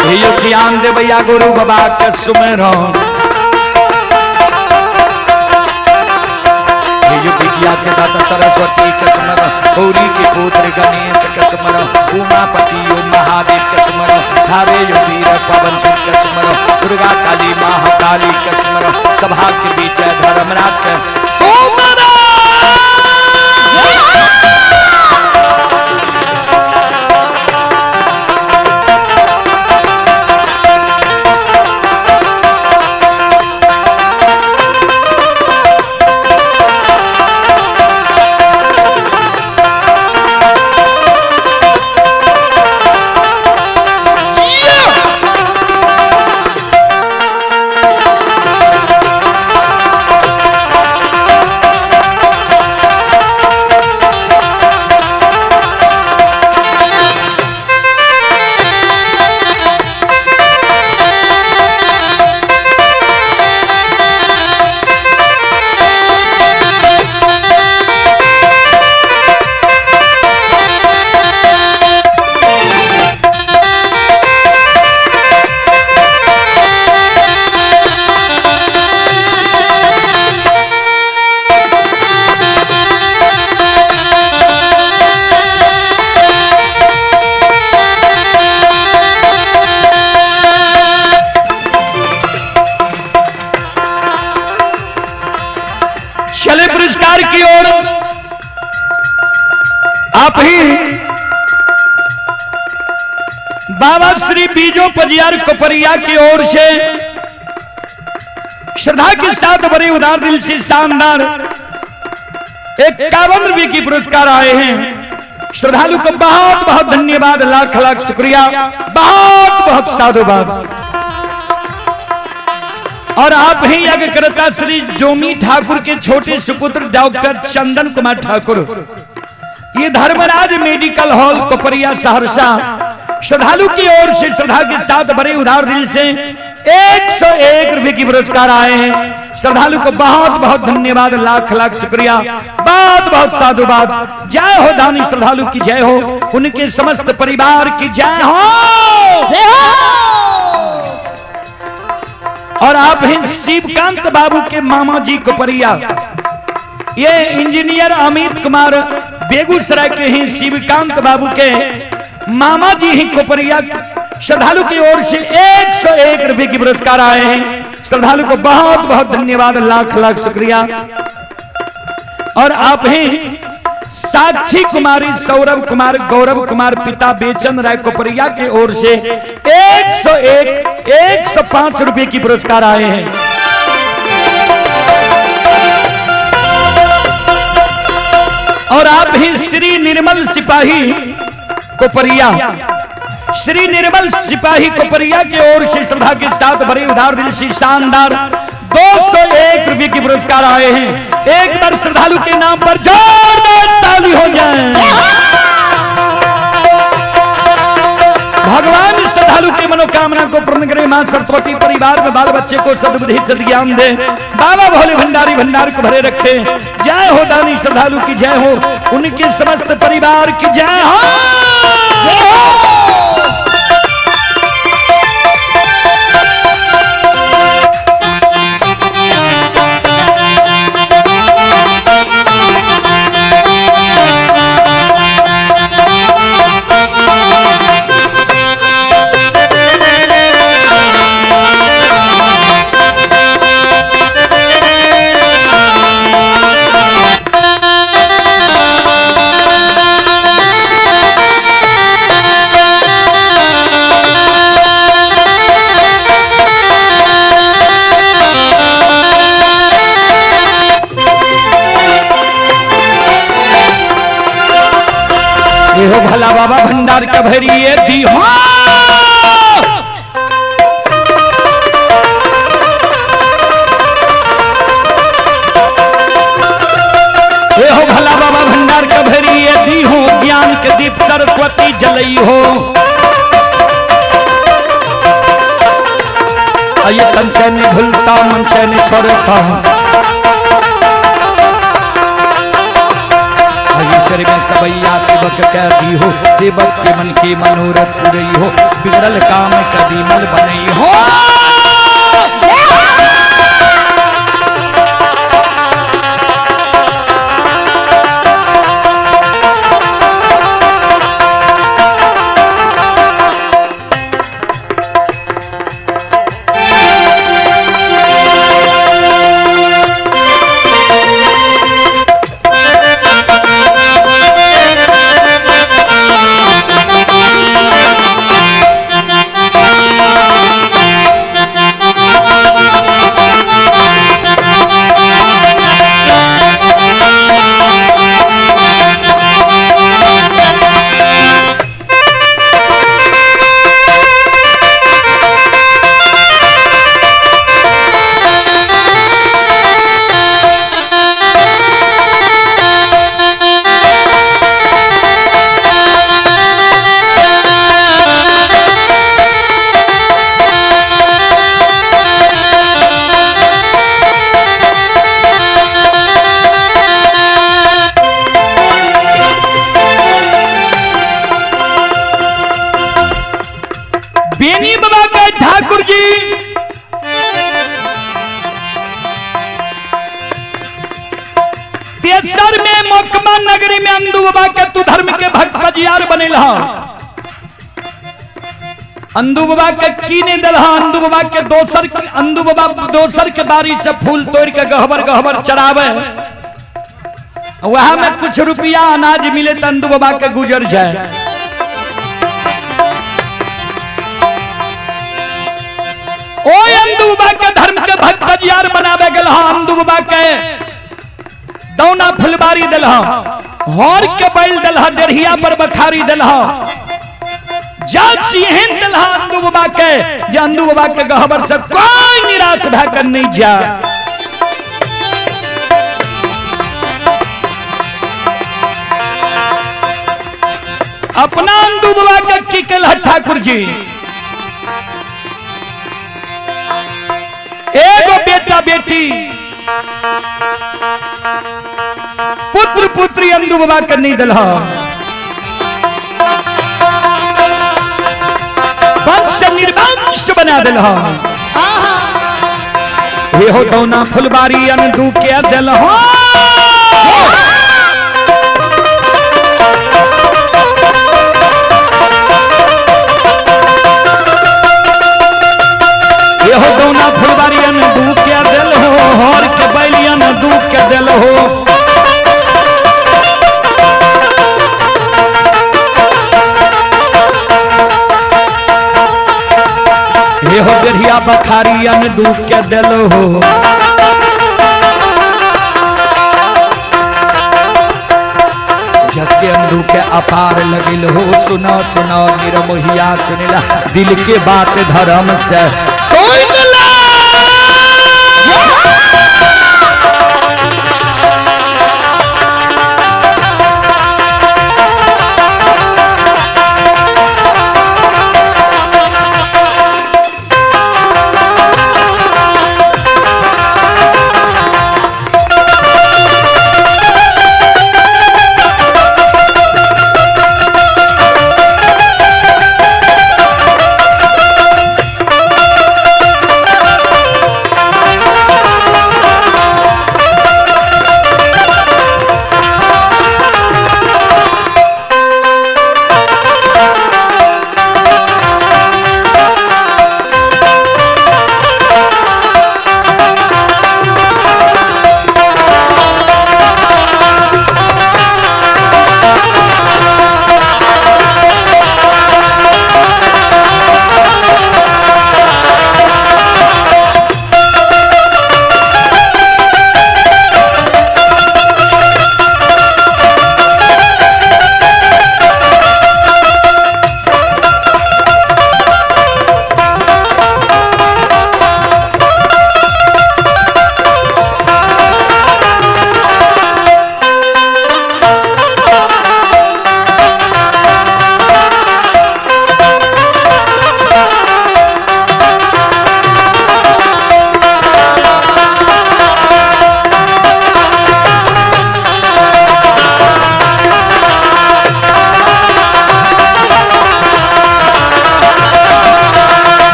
हे यो ज्ञान देवैया गुरु बाबा के सुमेरो। विद्या के दाता सरस्वती के सुमरो, गौरी के पुत्र गणेश के सुमरो, उमापति ओ महादेव के सुमरो, धारे यो वीर पवन सिंह के सुमरो, दुर्गा काली महाकाली के सुमरो, सभा के बीच धर्मराज के सुमरो। चले पुरस्कार की ओर आप ही बाबा श्री बीजो पजियार कोपरिया की ओर से श्रद्धा के साथ बड़े उदार दिल से शानदार 51 रुपए की पुरस्कार आए हैं। श्रद्धालु को बहुत बहुत धन्यवाद, लाख लाख शुक्रिया, बहुत बहुत साधुवाद। और आप ही यज्ञकर्ता श्री जोमी ठाकुर के छोटे सुपुत्र डॉक्टर चंदन कुमार ठाकुर, ये धर्मराज मेडिकल हॉल कोपरिया सहरसा, श्रद्धालु की ओर से श्रद्धा के साथ बड़े उदार दिल से 101 रुपए की पुरस्कार आए हैं। श्रद्धालु को बहुत बहुत धन्यवाद, लाख लाख शुक्रिया, बहुत बहुत साधुवाद। जय हो दानी श्रद्धालु की जय हो, उनके समस्त परिवार की जय हो। और आप हैं शिवकांत बाबू के मामा जी कोपरिया, ये इंजीनियर अमित कुमार बेगूसराय के ही शिवकांत बाबू के मामा जी ही कोपरिया, श्रद्धालु की ओर से 101 रुपए की पुरस्कार आए हैं। श्रद्धालु को बहुत बहुत धन्यवाद, लाख लाख शुक्रिया। और आप हैं साक्षी कुमारी सौरभ कुमार गौरव कुमार पिता बेचन राय कोपरिया के ओर से 101 105 रुपए की पुरस्कार आए हैं। और आप ही श्री निर्मल सिपाही कोपरिया, श्री निर्मल सिपाही कोपरिया की ओर से श्रद्धा के साथ भरे उधार दिल से शानदार 201 रुपए के पुरस्कार आए हैं। एक बार श्रद्धालु के नाम पर जोरदार ताली हो जाए। भगवान श्रद्धालु की मनोकामना को पूर्ण करे। मां सरस्वती परिवार में बाल बच्चे को सद्बुद्धि सद्ज्ञान दे। बाबा भोले भंडारी भंडार को भरे रखे। जय हो दानी श्रद्धालु की जय हो, उनके समस्त परिवार की जय हो। हो भला बाबा भंडार का भरिए दी हो। हो भला बाबा भंडार का भरिए दी हो, ज्ञान के दीप सरस्वती जलई हो। ये तन से नहीं भूलता मन से नहीं छोड़ता, ईश्वर में सबैया सेवक कह दी हो, सेवक के मन के मनोरथ पुरई हो, बिगड़ल काम कभी मल बनई हो। बेनी बाबा के ठाकुर जी तेसर में मोकमा नगरी में अंदू बाबा के तू धर्म के भक्त बजियार बनेल। अंदू बाबा के की नहीं दिल, अंदू बाबा के दोसर, अंदू बाबा दोसर के बारी से फूल तोड़ के गहबर गहबर चढ़ावे, वहां में कुछ रुपया अनाज मिले तो अंदू बाबा के गुजर जाए। अंदू बाबा के धर्म के भक्त बजियार बनावे गल, अंदू बाबा के दौना फुलबारी दिल, हर के बैल दिल, डेढ़िया पर बखारी दिल, सिंहन दिल अंदू बाबा के, जे अंदू बाबा के गहबर से कोई निराश भय कर नहीं जा। अपना अंदू बाबा के की कल ठाकुर जी, एगो बेटा बेटी पुत्र पुत्री अंदू बाबा के नहीं दिल, वंश निर्वंश बना दिल। हे हो दौना फुलबारी अंदू के दिल हो। हो दौना फुलबारी अंदू के दिल हो, हर के बैलियन दू के दिल हो। ये हो बेरिया बखारी अंदू के दिल हो। जसके अंदू के अपार लगिल हो। सुनो सुनो निरमोहिया सुनिला दिल के बात धर्म से सुन ला।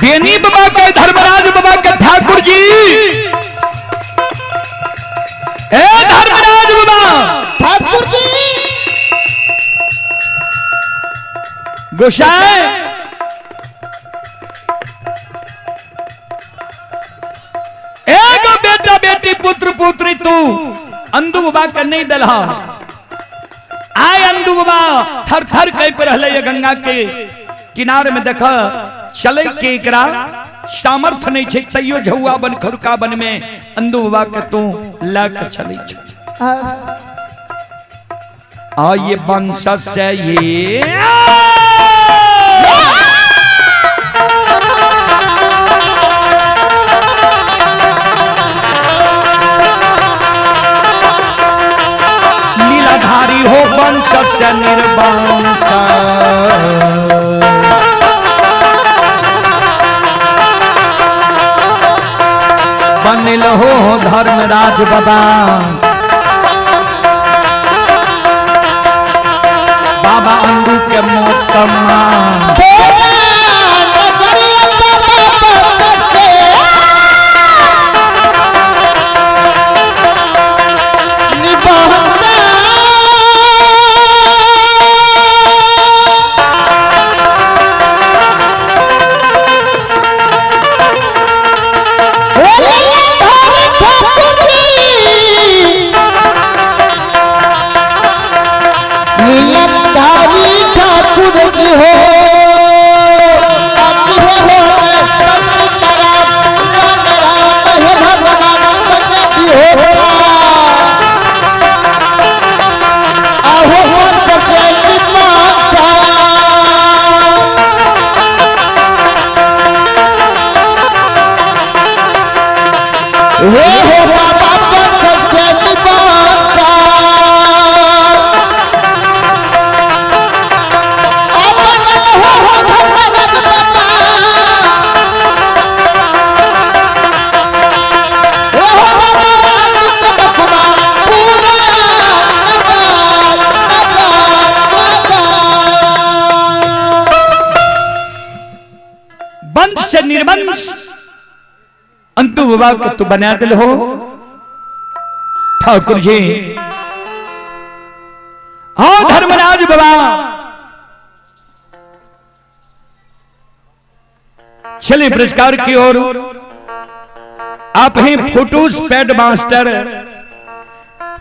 बेनी बाबा के धर्मराज बाबा के ठाकुर जी, ए धर्मराज बाबा ठाकुर जी गोसाई एगो बेटा बेटी पुत्र पुत्री तू अंदू बाबा के नहीं दलहा। आय अंदू बाबा थर थर कह पर रहले ये गंगा के किनारे में देख चले के एकरा सामर्थ्य नहीं छे तैयो झौआ बन खरुका बन में अंदू बाबा के तू लक चले छे। आ ये वंश से ये लीलाधारी हो वंश से निर्वंश। बनिल हो धर्मराज बाबा बाबा अंदू के मोतमा। वंश से निर्वंश अंतु बाबा के तू बना दिल हो ठाकुर जी। हाँ धर्मराज बाबा चले पुरस्कार की ओर। आप हैं फोटोस पैड मास्टर,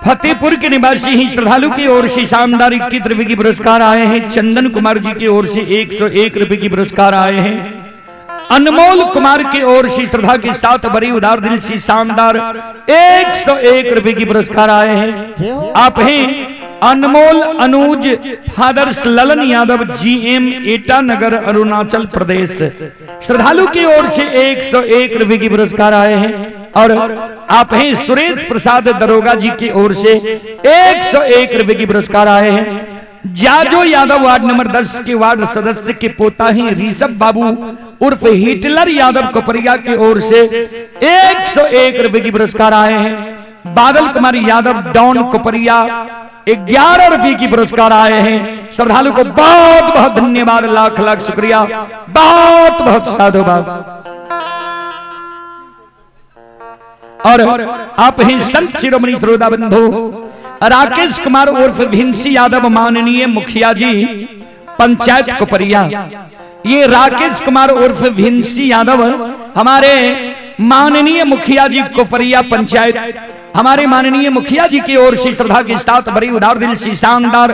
फतेहपुर के निवासी ही श्रद्धालु की ओर से शानदार 21 रुपए की पुरस्कार आए हैं। चंदन कुमार जी की ओर से 101 रुपए की पुरस्कार आए हैं। अनमोल कुमार की ओर से श्रद्धा के साथ बड़ी उदार दिल से शानदार 101 रुपए की पुरस्कार आए हैं। आप हैं अनमोल अनुज फादर्स ललन यादव जीएम एटानगर अरुणाचल प्रदेश, श्रद्धालु की ओर से 101 रुपए की पुरस्कार आए हैं। और आप हैं सुरेश प्रसाद दरोगा जी की ओर से 101 रुपए की पुरस्कार आए हैं। जाजो यादव वार्ड नंबर 10 के वार्ड सदस्य के पोता ही ऋषभ बाबू उर्फ हिटलर यादव कोपरिया की ओर से 101 रुपए की पुरस्कार आए हैं। बादल कुमार यादव डॉन कोपरिया 11 रुपए की पुरस्कार आए हैं। श्रद्धालु को बहुत बहुत धन्यवाद, लाख लाख शुक्रिया, बहुत बहुत साधुवाद। और आप ही संत शिरोमणि श्रोता बंधु राकेश कुमार उर्फ भिंसी यादव माननीय मुखिया जी पंचायत कोपरिया, ये राकेश कुमार उर्फ भिंसी यादव हमारे माननीय मुखिया जी कोपरिया पंचायत, हमारे माननीय मुखिया जी की ओर से श्रद्धा के साथ बड़ी उदार दिल से शानदार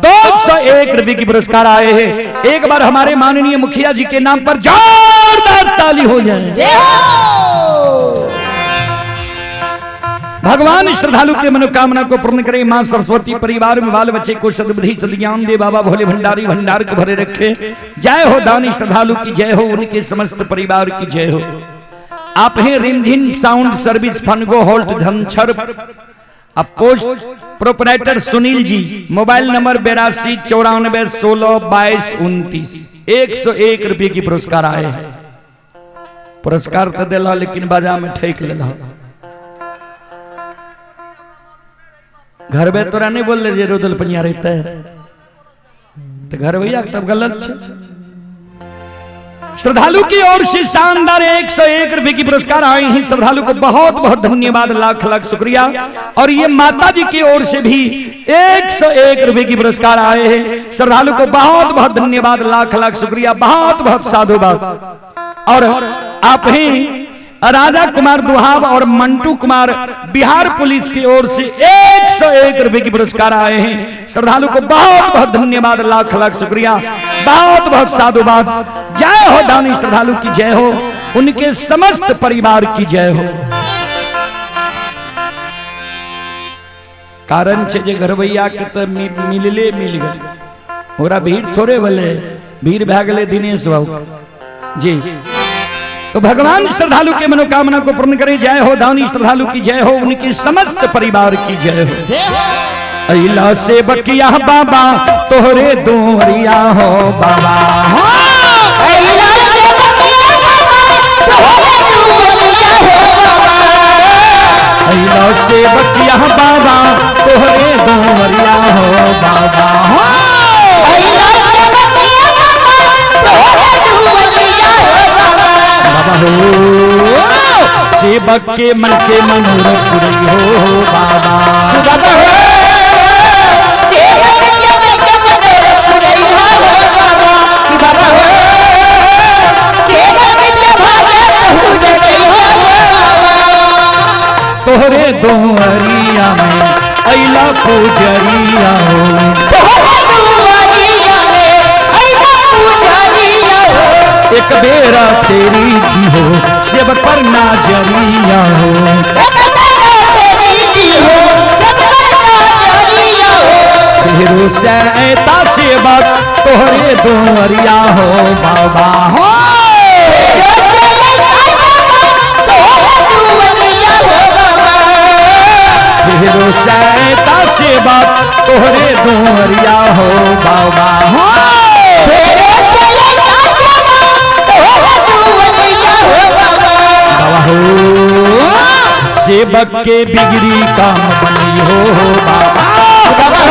201 रुपए की पुरस्कार आए हैं। एक बार हमारे माननीय मुखिया जी के नाम पर जोरदार ताली हो जाए। भगवान श्रद्धालु के मनोकामना को पूर्ण करे। मां सरस्वती परिवार में बाल बच्चे को सद्बुद्धि सद्ज्ञान दे। बाबा भोले भंडारी भंडार को भरे रखे। जय हो दानी श्रद्धालु की जय हो, उनके समस्त परिवार की जय हो। आप हैं रिमझिम साउंड सर्विस फनगो होल्ट धनछर, अब post proprietor Sunil ji, mobile number 82 94 16 22 29, 101 रुपये की पुरस्कार आए हैं। पुरस्कार तो दिला लेकिन बाजार में ठेक लेला। घर में तोरा नहीं बोल रहे रोदल पनिया रहता है तो घर भैया तब गलत छे। श्रद्धालु की ओर से शानदार 101 रुपए की पुरस्कार आए हैं। श्रद्धालु को बहुत बहुत धन्यवाद, लाख लाख शुक्रिया। और ये माता जी की ओर से भी 101 रुपए की पुरस्कार आए हैं। श्रद्धालु को बहुत बहुत धन्यवाद, लाख लाख शुक्रिया, बहुत बहुत साधुवाद। और आप ही राजा कुमार दुहाब और मंटू कुमार बिहार पुलिस की ओर से 101 रुपए की पुरस्कार आए हैं। श्रद्धालु को बहुत बहुत धन्यवाद, लाख लाख शुक्रिया, बहुत बहुत साधुवाद। जय हो दानी श्रद्धालु की जय हो, उनके समस्त परिवार की जय हो। कारण छे जे घरवैया के तो मिलले मिल गए, ओकरा भीड़ थोड़े भले, भीड़ भए गेलै दिनेश बाबू जी। तो भगवान श्रद्धालु के मनोकामना को पूर्ण करे। जय हो दानी श्रद्धालु की जय हो, उनके समस्त परिवार की जय हो। अइला से बकिया बाबा तोहरे दोहरिया हो बाबा, अइला से बकिया बाबा तोहरे दुआरिया हो बाबा, अइला से बकिया बाबा तोहरे दोहरिया हो बाबा, अइला से बकिया बाबा तोहरे दुआरिया हो बाबा, बाबा हो सेवक के मन के मनोरथ पुरई हो बाबा, बाबा हो सेवक के मन के मनोरथ पुरई हो बाबा, बाबा हो सेवक के भाग्य कहू जगई हो बाबा, तोहरे दोहरिया में अइला पुजरिया हो, तोहरे दुआरिया में अइला पुजरिया हो, एक बेरा तेरी दी हो सेवक पर नाजरिया हो, एक बेरा तेरी दी हो सेवक पर नाजरिया हो, तेरो से ऐता सेवक तोहरे दोहरिया हो बाबा हो, तेरो से ऐता सेवक तोहरे दोहरिया हो बाबा हो, बाबा हो सेवक के बिगड़ी काम बनी हो बाबा, बाबा।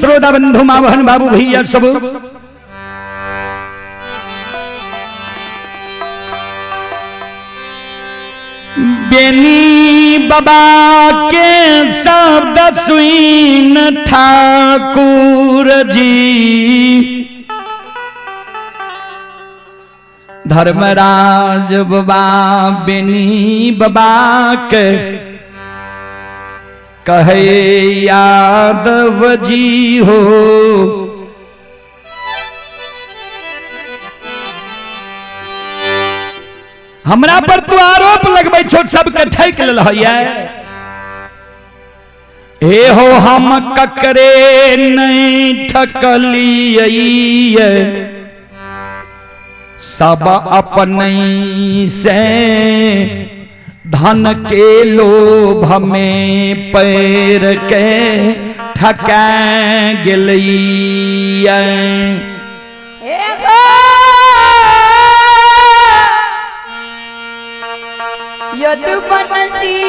श्रोता बंधु माँ बहन बाबू भैया सब बेनी बाबा के शब्द सुन ठाकुर जी धर्मराज बाबा बेनी बाबा के कहे यादव जी हो। हमरा पर तू आरोप लगबै छो सबके ठकि लेल है। हे हो हम ककरे नहीं ठकलियै सब अपने से धन के लोभ में पैर के ठका गेलियै। यदुवंशी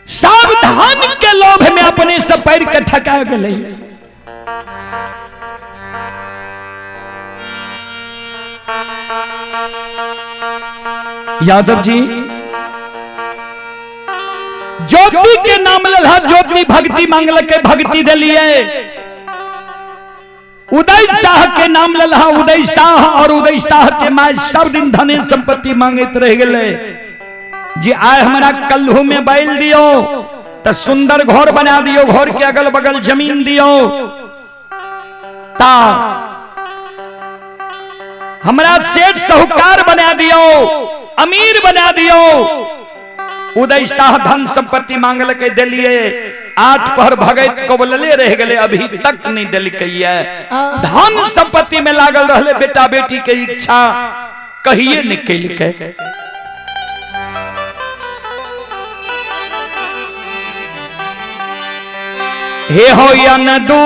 सब धन के लोभ में अपने से पैर के ठका गेलै। यादव जी ज्योति के नाम ललहा ज्योति भक्ति मांगल के भक्ति दिलिए। उदय शाह के नाम ललहा उदय शाह और उदय शाह के माय सब दिन धन संपत्ति मांगत रह गए। जी आय हमारा कल्हू में बैल दियो तो सुंदर घर बना दियो, घर के अगल बगल जमीन दियो, ता हमरा सेठ साहूकार बना दियो, अमीर बना दियो। उदय शाह धन संपत्ति मांगल के दिलिए, आठ पहर भगत कबलले रह गए, अभी तक नहीं दिलकै। धन संपत्ति में लागल रहले, बेटा बेटी के इच्छा कहिए निकल के। हे हो दू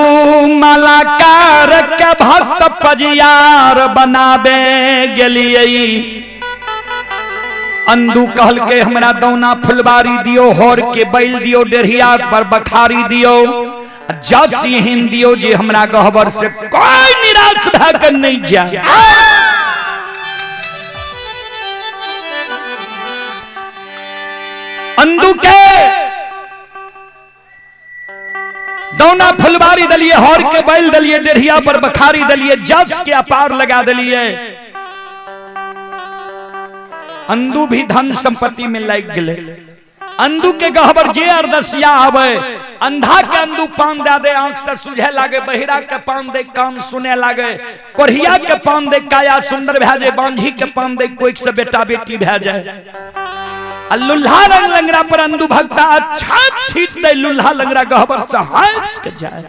मालाकार के भक्त पजियार बनाबे गेलिए। अंदू कहल के हमरा दौना फुलबारी दियो, होर के बैल दियो, डेढ़िया पर बखारी दियो, जस एहन दियो जे हमरा गहबर से कोई निराश भए के नहीं जाए। अंदू के दौना फुलबारी दलिए, हर के बैल दलिए, डेढ़िया पर बखारी दलिए, जस के अपार लगा दलिए। अंदू भी धन संपत्ति में लग गए। अंदू के गहबर जे अरदसिया आवे, अंधा के अंदू पान दे दे, आंख से सुझे लागे, बहिरा के पान दे कान सुने लागे, कोढ़िया के पान दे काया सुंदर भए जाए, बांझी के पान दे कोई से बेटा बेटी भए जाए। लुल्हा रंग लंगड़ा पर अंदू भक्ता अच्छा छीट दे, लुल्हा लंगड़ा गहबर से हंस के जाए।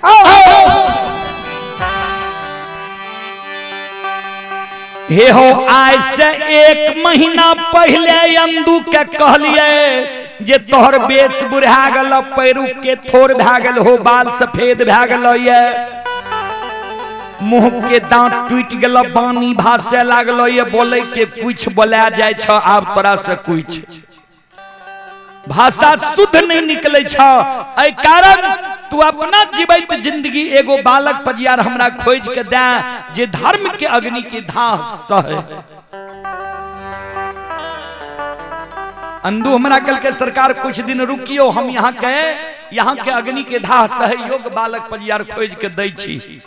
हे हो आज से एक महीना पहले अंदू के कहलिए जे तोहर बेच बुढ़ा गल, पैरू के थोर भए गेल हो, बाल सफेद भए गेल ये, मुंह के दांत टूट गेल, बानी भासे लागल ये, बोले के कुछ बोला जाए छ, आब तोरा से कुछ भाषा शुद्ध नहीं निकले छ। एहि कारण तू अपना जीवित जिंदगी एगो बालक पजियार हमरा खोज के दे जे धर्म के अग्नि के धाह सहे। अंदू हमरा कल के सरकार कुछ दिन रुकियो, हम यहाँ के अग्नि के धाह सहे योग्य बालक पजियार खोज के दै छी।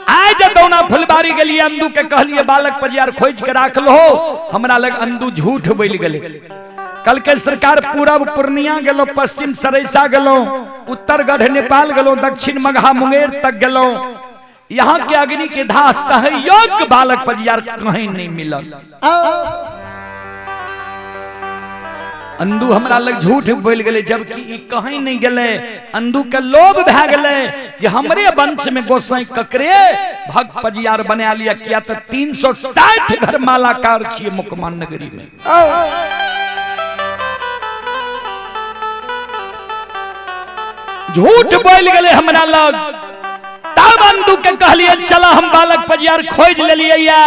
आइ जब दौना फुलबारी गेलिए, अंदू के कहलिए बालक पजियार खोज के राख लो, हमरा लग अंदू झूठ बोल गेले। कल के सरकार पूरब पूर्णिया गेलो, पश्चिम सरैसा गेलो, उत्तरगढ़ नेपाल गेलो, दक्षिण मगहा मुंगेर तक गेलो, यहाँ के अग्नि के धाह सहयोग बालक पजियार कहीं नहीं मिलल। अंदू हमरा लग झूठ बोल गेले, जबकि ई कहीं नहीं गेले। अंदू के लोभ भए गेले जे हमरे वंश में गोसाई ककरे भक्त पजियार बना लिया, किया तो 360 घर मालाकार छिए मुकमान नगरी में। झूठ बोल गए हमरा लग, तब अंदू के कहलिए चला हम बालक पजियार पजियार खोज लेलियै ये।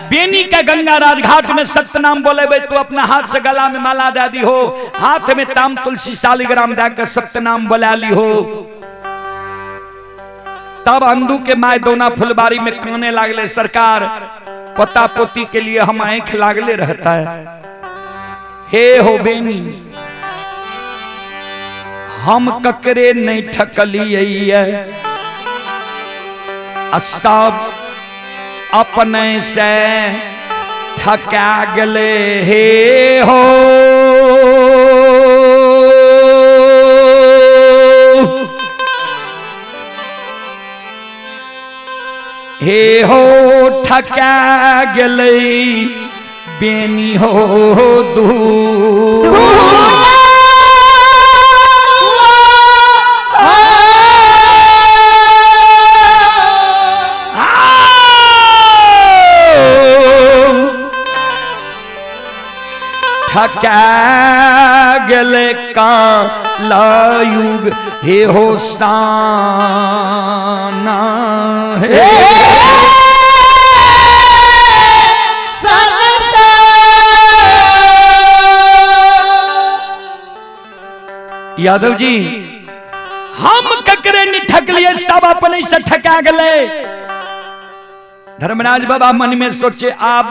बेनी के गंगा राजघाट में सत्यनाम बोलेबे तो अपना हाथ से गला में माला दे दी हो, हाथ में ताम तुलसी शालिग्राम दे के सत्यनाम बोला ली हो। तब अंदू के my दोना फुलबारी में काने लागले, सरकार पोता पोती के लिए हम आंख लागले रहता है। हे हो बेनी, हम ककरे नहीं ठकलिए, सब अपने से ठका गले। हे हो हे हो ठका गले बेनी हो दू। ठका गले कालयुग हे हो साना हे। यादव जी, हम ककरे नहीं ठकलिए, सब अपने से ठका गले। धर्मराज बाबा मन में सोचे, आप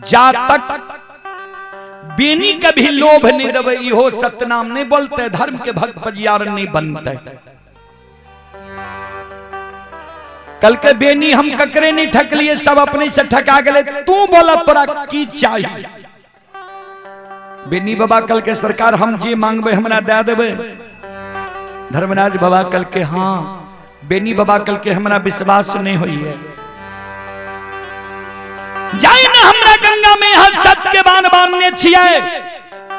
जा तक बेनी कभी लोभ नहीं देवे, इहो सत्यनाम नहीं बोलते, धर्म के भक्त पजियार नहीं बनते। कल के बेनी हम ककरे नहीं ठकलिए, सब अपने से ठका गले, तू बोला तोरा की चाहिए। बेनी बाबा कल के सरकार हम जे मांगबे हमरा दे देबे। धर्मराज बाबा कल के हाँ। बेनी बाबा कल के हमरा विश्वास नहीं होई है, जाय ना हमरा गंगा में हर सत्य के बान बांधने छियै,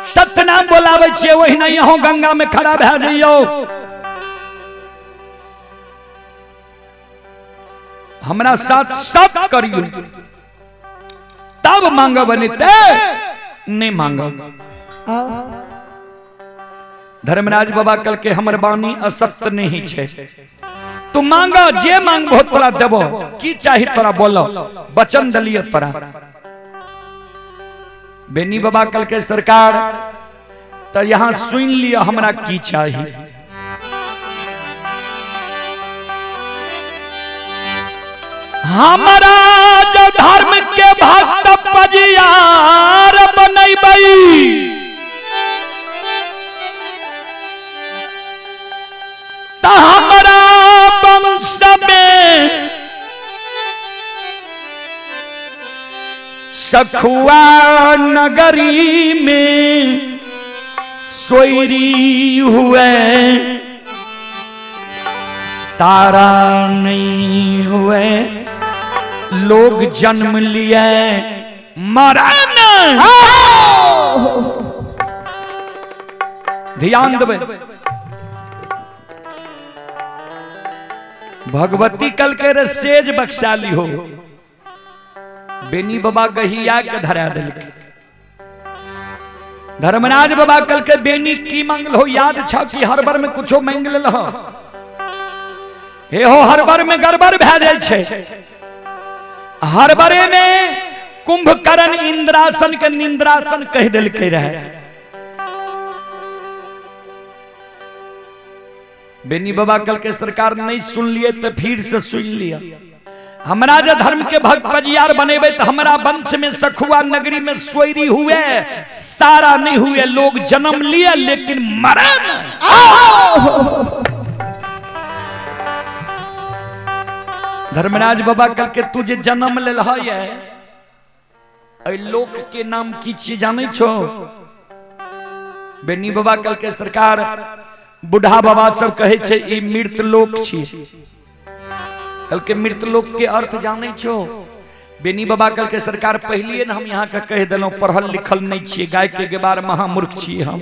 सत्य नाम बोलाबै छियै, वही नहीं हो गंगा में खड़ा भए जइयौ। हमरा साथ सब करियो तब मांगब, नहीं ते नहीं मांगब। धर्मराज बाबा कल के हमर बानी असत्य नहीं छे, तू मांग जे मांगबो तोरा देबो, की चाही तोरा बोलो, वचन दलियो तोरा। बेनी बाबा कल के सरकार तो यहां सुन लिया हमरा की चाही। हमारा जो धर्म के भक्त पजियार बनैबै, त हमारा वंश में सखुआ नगरी में सोयरी हुए, सारा नहीं हुए, लोग जन्म लिए मरण। ध्यान देवे, भगवती कल के रे सेज बख्शाली हो, बेनी बाबा गहिया के धरा दिल। धर्मराज बाबा कल के बेनी की मांगल हो, याद छा कि हर बार में कुछो मांग लेल हो। हे हो हर बार में गड़बड़ भए जाइ छै, हर बारे में कुंभकर्ण इंद्रासन के निंद्रासन कह दिलकै रहे। बेनी बाबा कल के सरकार नहीं सुन लिए तो फिर से सुन लिया। हमरा जे धर्म के भक्त पजियार बनेबे तो हमरा वंश में सखुआ नगरी में सोयरी हुए, सारा नहीं हुए, लोग जन्म लिए लेकिन मरण। धर्मराज बाबा कल के तुझे जन्म लेल है, लोक के नाम की छी जानै छो? बेनी बाबा कल के सरकार बुढ़ा बाबा सब कहे छे ई मृत लोक छी। कल के मृत लोक के अर्थ जानै छो? बेनी बाबा कल के सरकार पहलिए न हम यहाँ के कह देलहुँ, पढ़ल लिखल नहीं छियै, गाय के गेबार महामूर्ख छियै हम,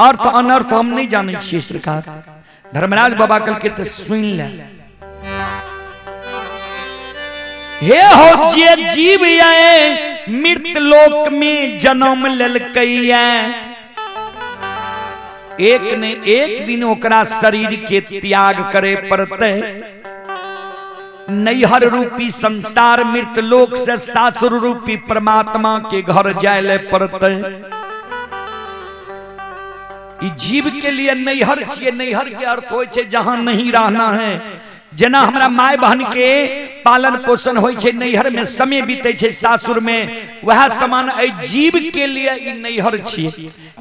अर्थ अनर्थ हम नहीं जानै छियै सरकार। धर्मराज बाबा कल के तो सुन ले, हे हो जे जीव आए मृत लोक में जन्म लेलकै, एक ने एक दिन ओकरा शरीर के त्याग करे पड़ते, नैहर रूपी संसार मृत लोक से सासुर रूपी परमात्मा के घर जाय ले पड़तै। ई जीव के लिए नैहर छियै। नैहर के अर्थ होइ छै जहां नहीं रहना है। जेना हमरा माय बहन के पालन पोषण होइ छै नैहर में, समय बीते छै सासुर में, वएह समान एहि जीव के लिए ई नैहर छियै।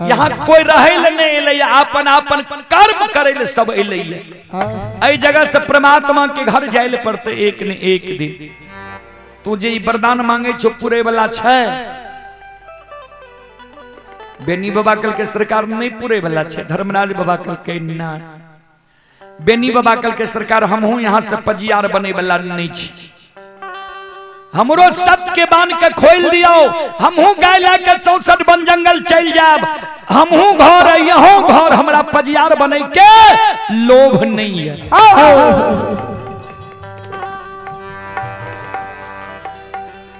यहाँ कोई रहै ले नहीं एलै, अपन अपन कर्म करै ले सब एलै। एहि जगह से परमात्मा के घर जाय ले पड़तै एक ने एक दिन। तू जे ई वरदान मांगे छौ पूरे वाला छै? बेनी बाबा कहलकै सरकार नहीं पूरे वाला छै। धर्मराज बाबा कहलकै ना। बेनी बाबा कहलकै सरकार हमहूँ यहाँ से पजियार बने वाला नहीं छी, हमरो सत के बांध के खोल दियो, हमहूँ गाय ला के 64 वन जंगल चल जाब, हमहूँ घर यहों घर, हमरा पजियार बने के लोभ नहीं है।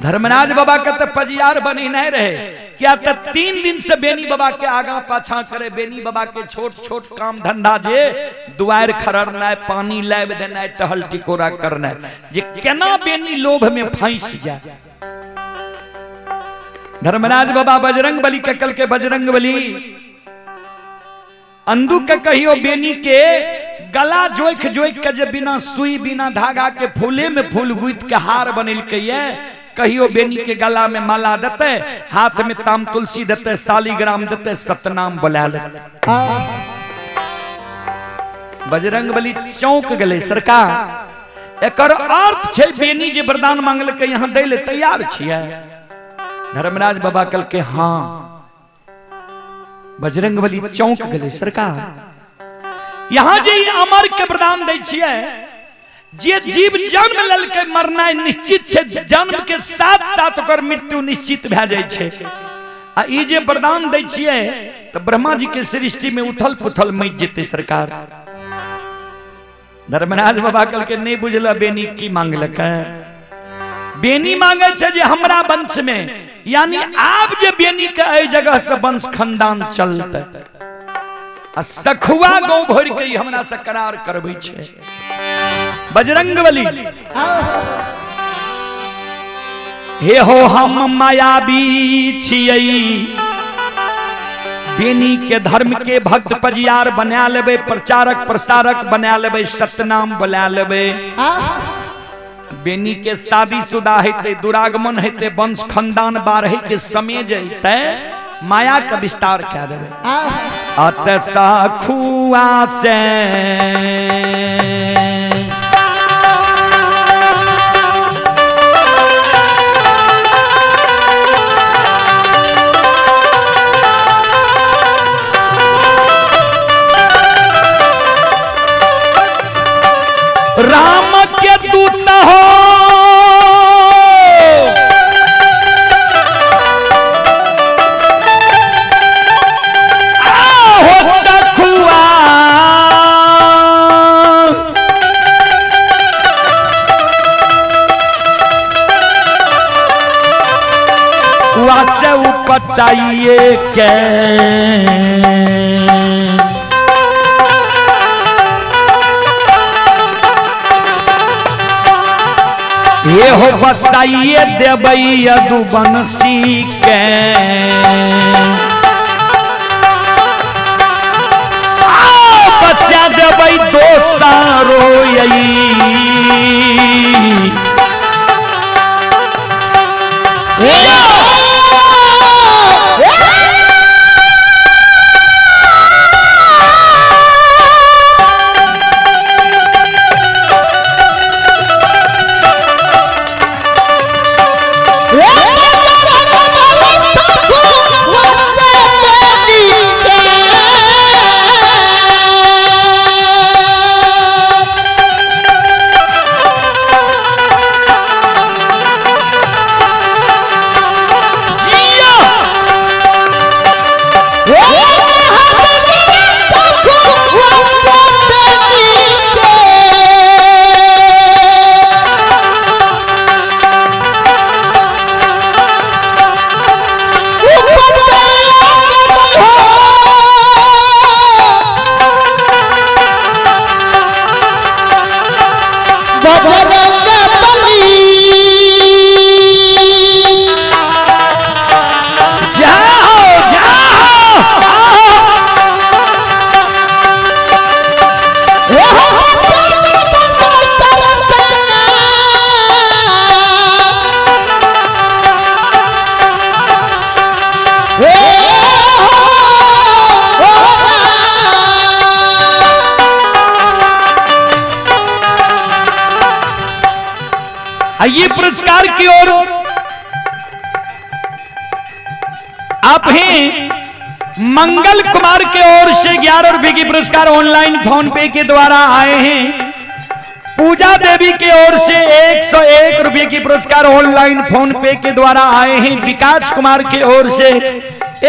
धर्मराज बाबा के तो पजियार बनी नहीं रहे, क्या तो 3 दिन से बेनी बाबा के आगा पाछा करे। बेनी बाबा के छोट छोट काम धंधा जे दुआर खरड़नाय, पानी लाबि देनाय, टहल टिकोरा करनाय, जे केना बेनी लोभ में फंस जाए। धर्मराज बाबा बजरंग बली के कल के बजरंग बली अंदू के कहियो बेनी के गला जोख जोख के जे बिना सुई बिना धागा के फूले में फूल गुथ के हार बनेलकै ये, कहियो बेनी के गला में माला देते, हाथ में ताम तुलसी देते, शालिग्राम देते, सतनाम बोला लेते। बजरंग बली चौंक गेलै, सरकार एकर अर्थ छै बेनी जे वरदान मांगलकै यहाँ दै ले तैयार छियै? धर्मराज बाबा कहलकै हाँ। बजरंग बली चौंक गेलै, सरकार यहाँ जे अमर के वरदान दै छियै, जे जीव जन्म लेलकै मरनाइ निश्चित छै, जन्म के साथ साथ ओकर मृत्यु निश्चित भए जाइ छै। आ ई जे वरदान दै छियै तऽ ब्रह्मा जी के सृष्टि में उथल पुथल मचि जेतै सरकार। धर्मराज बाबा कहलकै नहीं बुझल बेनी की मांगलकै। बेनी मांगे छै जे हमरा वंश में, यानी आब जे बेनी के एहि जगह से वंश खानदान चलतै, आ सखुआ गाँव भरि के हमरा से करार करबै छै। बजरंग बली हे हो हम मायावी छियै, बेनी के धर्म के भक्त पजियार बना लेबै, प्रचारक प्रसारक बना लेबै, सतनाम बोला लेबै। बेनी के शादी शुदा हेतै, दुरागमन हेतै, वंश खानदान बाढ़े के समय जैतै, माया के विस्तार कए देबै। अत सखुआ से राम के दूत हो, आहो सखुआ से उपटाइए के ये हो बसाइए देबै यदुवंशी के। बसा देबै दोसारो आइए पुरस्कार की ओर आप हैं मंगल कुमार के ओर से 11 रुपए की पुरस्कार ऑनलाइन फोन पे के द्वारा आए हैं। पूजा देवी के ओर से 101 रुपए की पुरस्कार ऑनलाइन फोन पे के द्वारा आए हैं। विकास कुमार के ओर से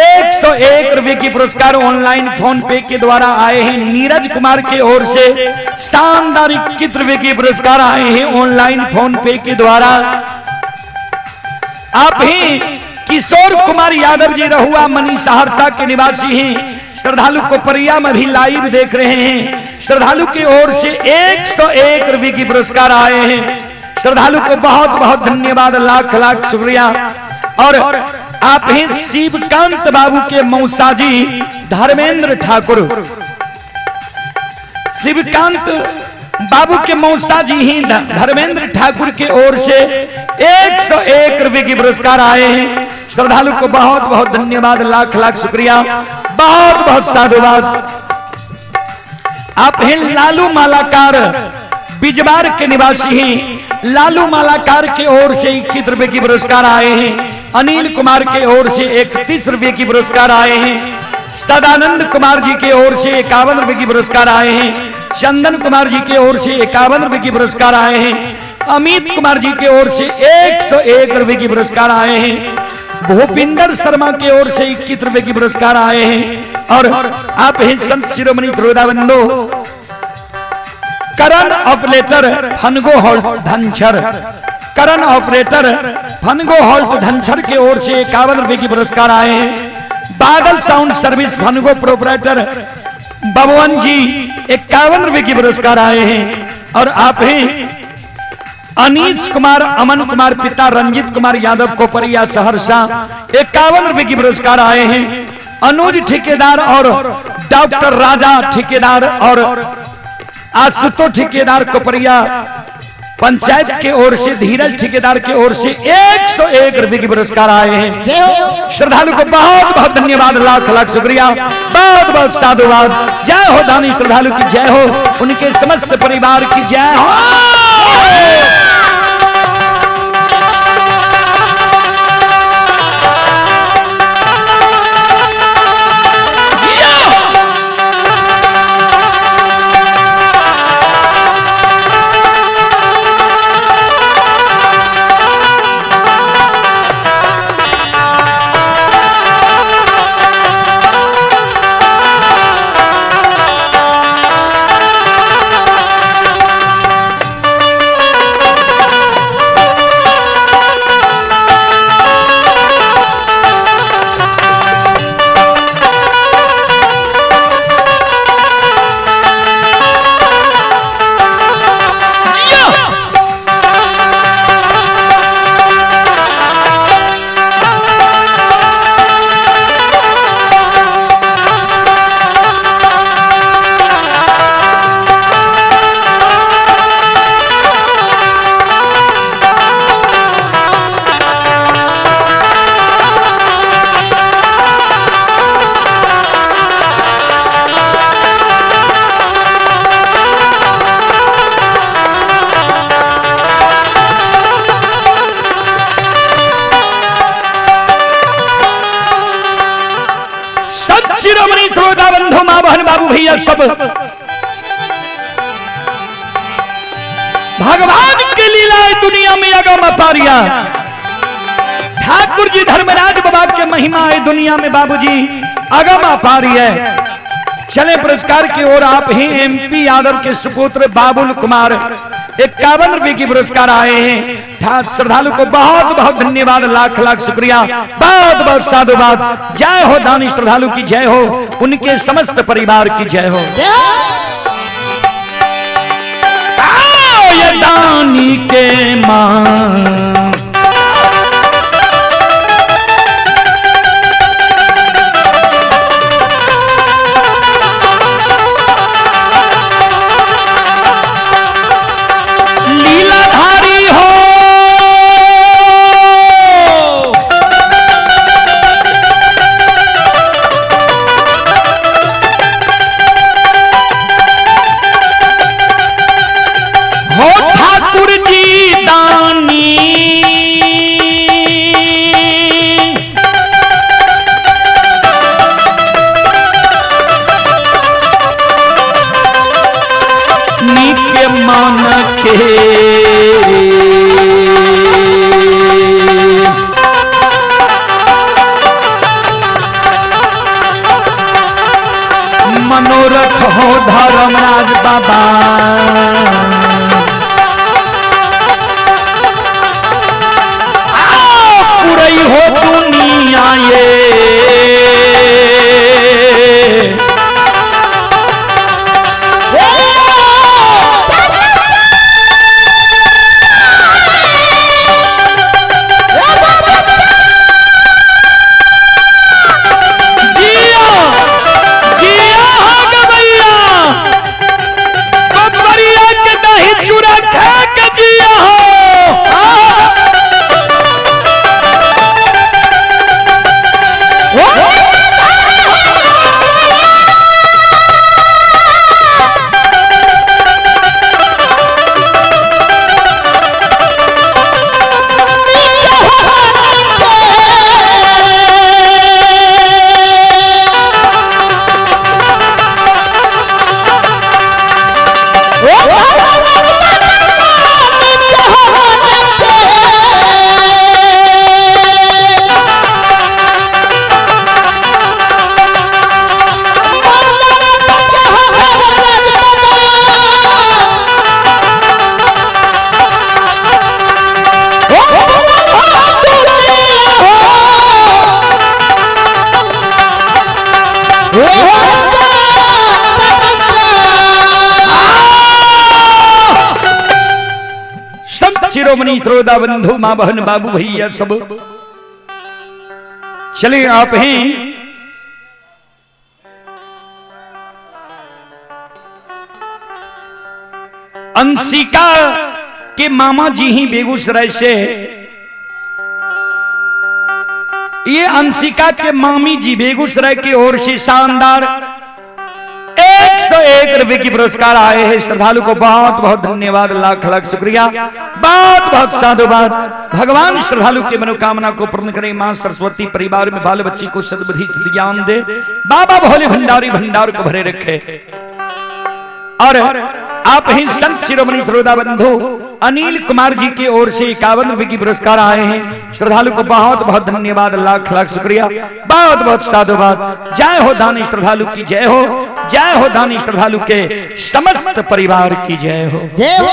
101 रुपए की पुरस्कार ऑनलाइन फोन पे के द्वारा आए हैं। नीरज कुमार के ओर से शानदार 21 रुपए की पुरस्कार आए हैं ऑनलाइन फोन पे के द्वारा। आप ही किशोर कुमार यादव जी रहुआ मनी सहरसा के निवासी हैं। श्रद्धालु कोपरिया में भी लाइव देख रहे हैं। श्रद्धालु की ओर से 101 रुपए की पुरस्कार आए हैं। श्रद्धालु को बहुत बहुत धन्यवाद, लाख लाख शुक्रिया। और आप ही शिवकांत बाबू के मौसा जी धर्मेंद्र ठाकुर, शिवकांत बाबू के मौसा जी ही धर्मेंद्र ठाकुर के ओर से 101 रुपए की पुरस्कार आए हैं। श्रद्धालु को बहुत बहुत धन्यवाद, लाख लाख शुक्रिया, बहुत बहुत साधुवाद। आप हैं लालू मालाकार बिजवार के निवासी हैं। लालू मालाकार के ओर से 21 रुपए की पुरस्कार आए हैं। अनिल कुमार के ओर से 31 रुपए की पुरस्कार आए हैं। सदानंद कुमार जी के ओर से 51 रुपए की पुरस्कार आए हैं। चंदन कुमार जी के ओर से 51 रुपए की पुरस्कार आए हैं। अमित कुमार जी के ओर से 101 रुपए की पुरस्कार आए हैं। भूपिंदर शर्मा के ओर से 21 रुपए की पुरस्कार आए हैं। और आप हैं संत शिरोमणि त्रोदाबंधु करण ऑपरेटर फनगो हॉल्ट धनछर, करण ऑपरेटर फनगो हॉल्ट धनछर के ओर से 51 रुपए की पुरस्कार आए हैं। Badal sound service Phango proprietor Baban ji 51 रुपए की पुरस्कार आए हैं। और आप हैं अनीश कुमार अमन कुमार पिता रंजित कुमार यादव कोपरिया सहरसा 51 रुपए की पुरस्कार आए हैं। अनुज ठेकेदार और डॉक्टर राजा ठेकेदार और आशुतोष ठेकेदार कोपरिया पंचायत के ओर से, धीरज ठेकेदार के ओर से 101 रुपए की पुरस्कार आए हैं। श्रद्धालु को बहुत बहुत धन्यवाद, लाख लाख शुक्रिया, बहुत बहुत साधुवाद। जय हो दानी श्रद्धालु की जय हो, उनके समस्त परिवार की जय हो। शिरोमणि श्रोता बंधु मां बहन बाबू भैया सब भगवान के लीला दुनिया में अगम अपारिया। ठाकुर जी धर्मराज बाबा के महिमा है दुनिया में बाबूजी अगम अपारी है। चले पुरस्कार की ओर आप ही एमपी यादव के सुपुत्र बाबुल कुमार 51 रुपए की पुरस्कार आए हैं। श्रद्धालु को बहुत बहुत धन्यवाद, लाख लाख शुक्रिया, बहुत बहुत साधुवाद। जय हो दानी श्रद्धालु की जय हो, उनके समस्त परिवार की जय हो। आओ ये दानी के मां लीलाधारी हो, हो ठाकुर जी दानी शिरोमणि श्रोता बंधु, माँ बहन बाबू भैया सब, चलिए आप ही अंशिका के मामा जी ही बेगूसराय से, ये अंशिका के मामी जी बेगूसराय की ओर से शानदार 101 रुपए की पुरस्कार आए हैं। श्रद्धालु को बहुत बहुत धन्यवाद, लाख लाख शुक्रिया, बहुत बहुत साधुवाद। भगवान श्रद्धालु के मनोकामना को पूर्ण करें। मां सरस्वती परिवार में बाल बच्ची को सद्बुद्धि सद्ज्ञान दे। बाबा भोले भंडारी भंडार को भरे रखे। और आप ही संत शिरोमणि श्रोता बंधु अनिल कुमार जी की ओर से 51 रुपए की पुरस्कार आए हैं। श्रद्धालु को बहुत बहुत धन्यवाद, लाख लाख शुक्रिया, बहुत बहुत साधुवाद। जय हो दानी श्रद्धालु की जय हो, जय हो दानी श्रद्धालु के समस्त परिवार की जय हो, जय हो।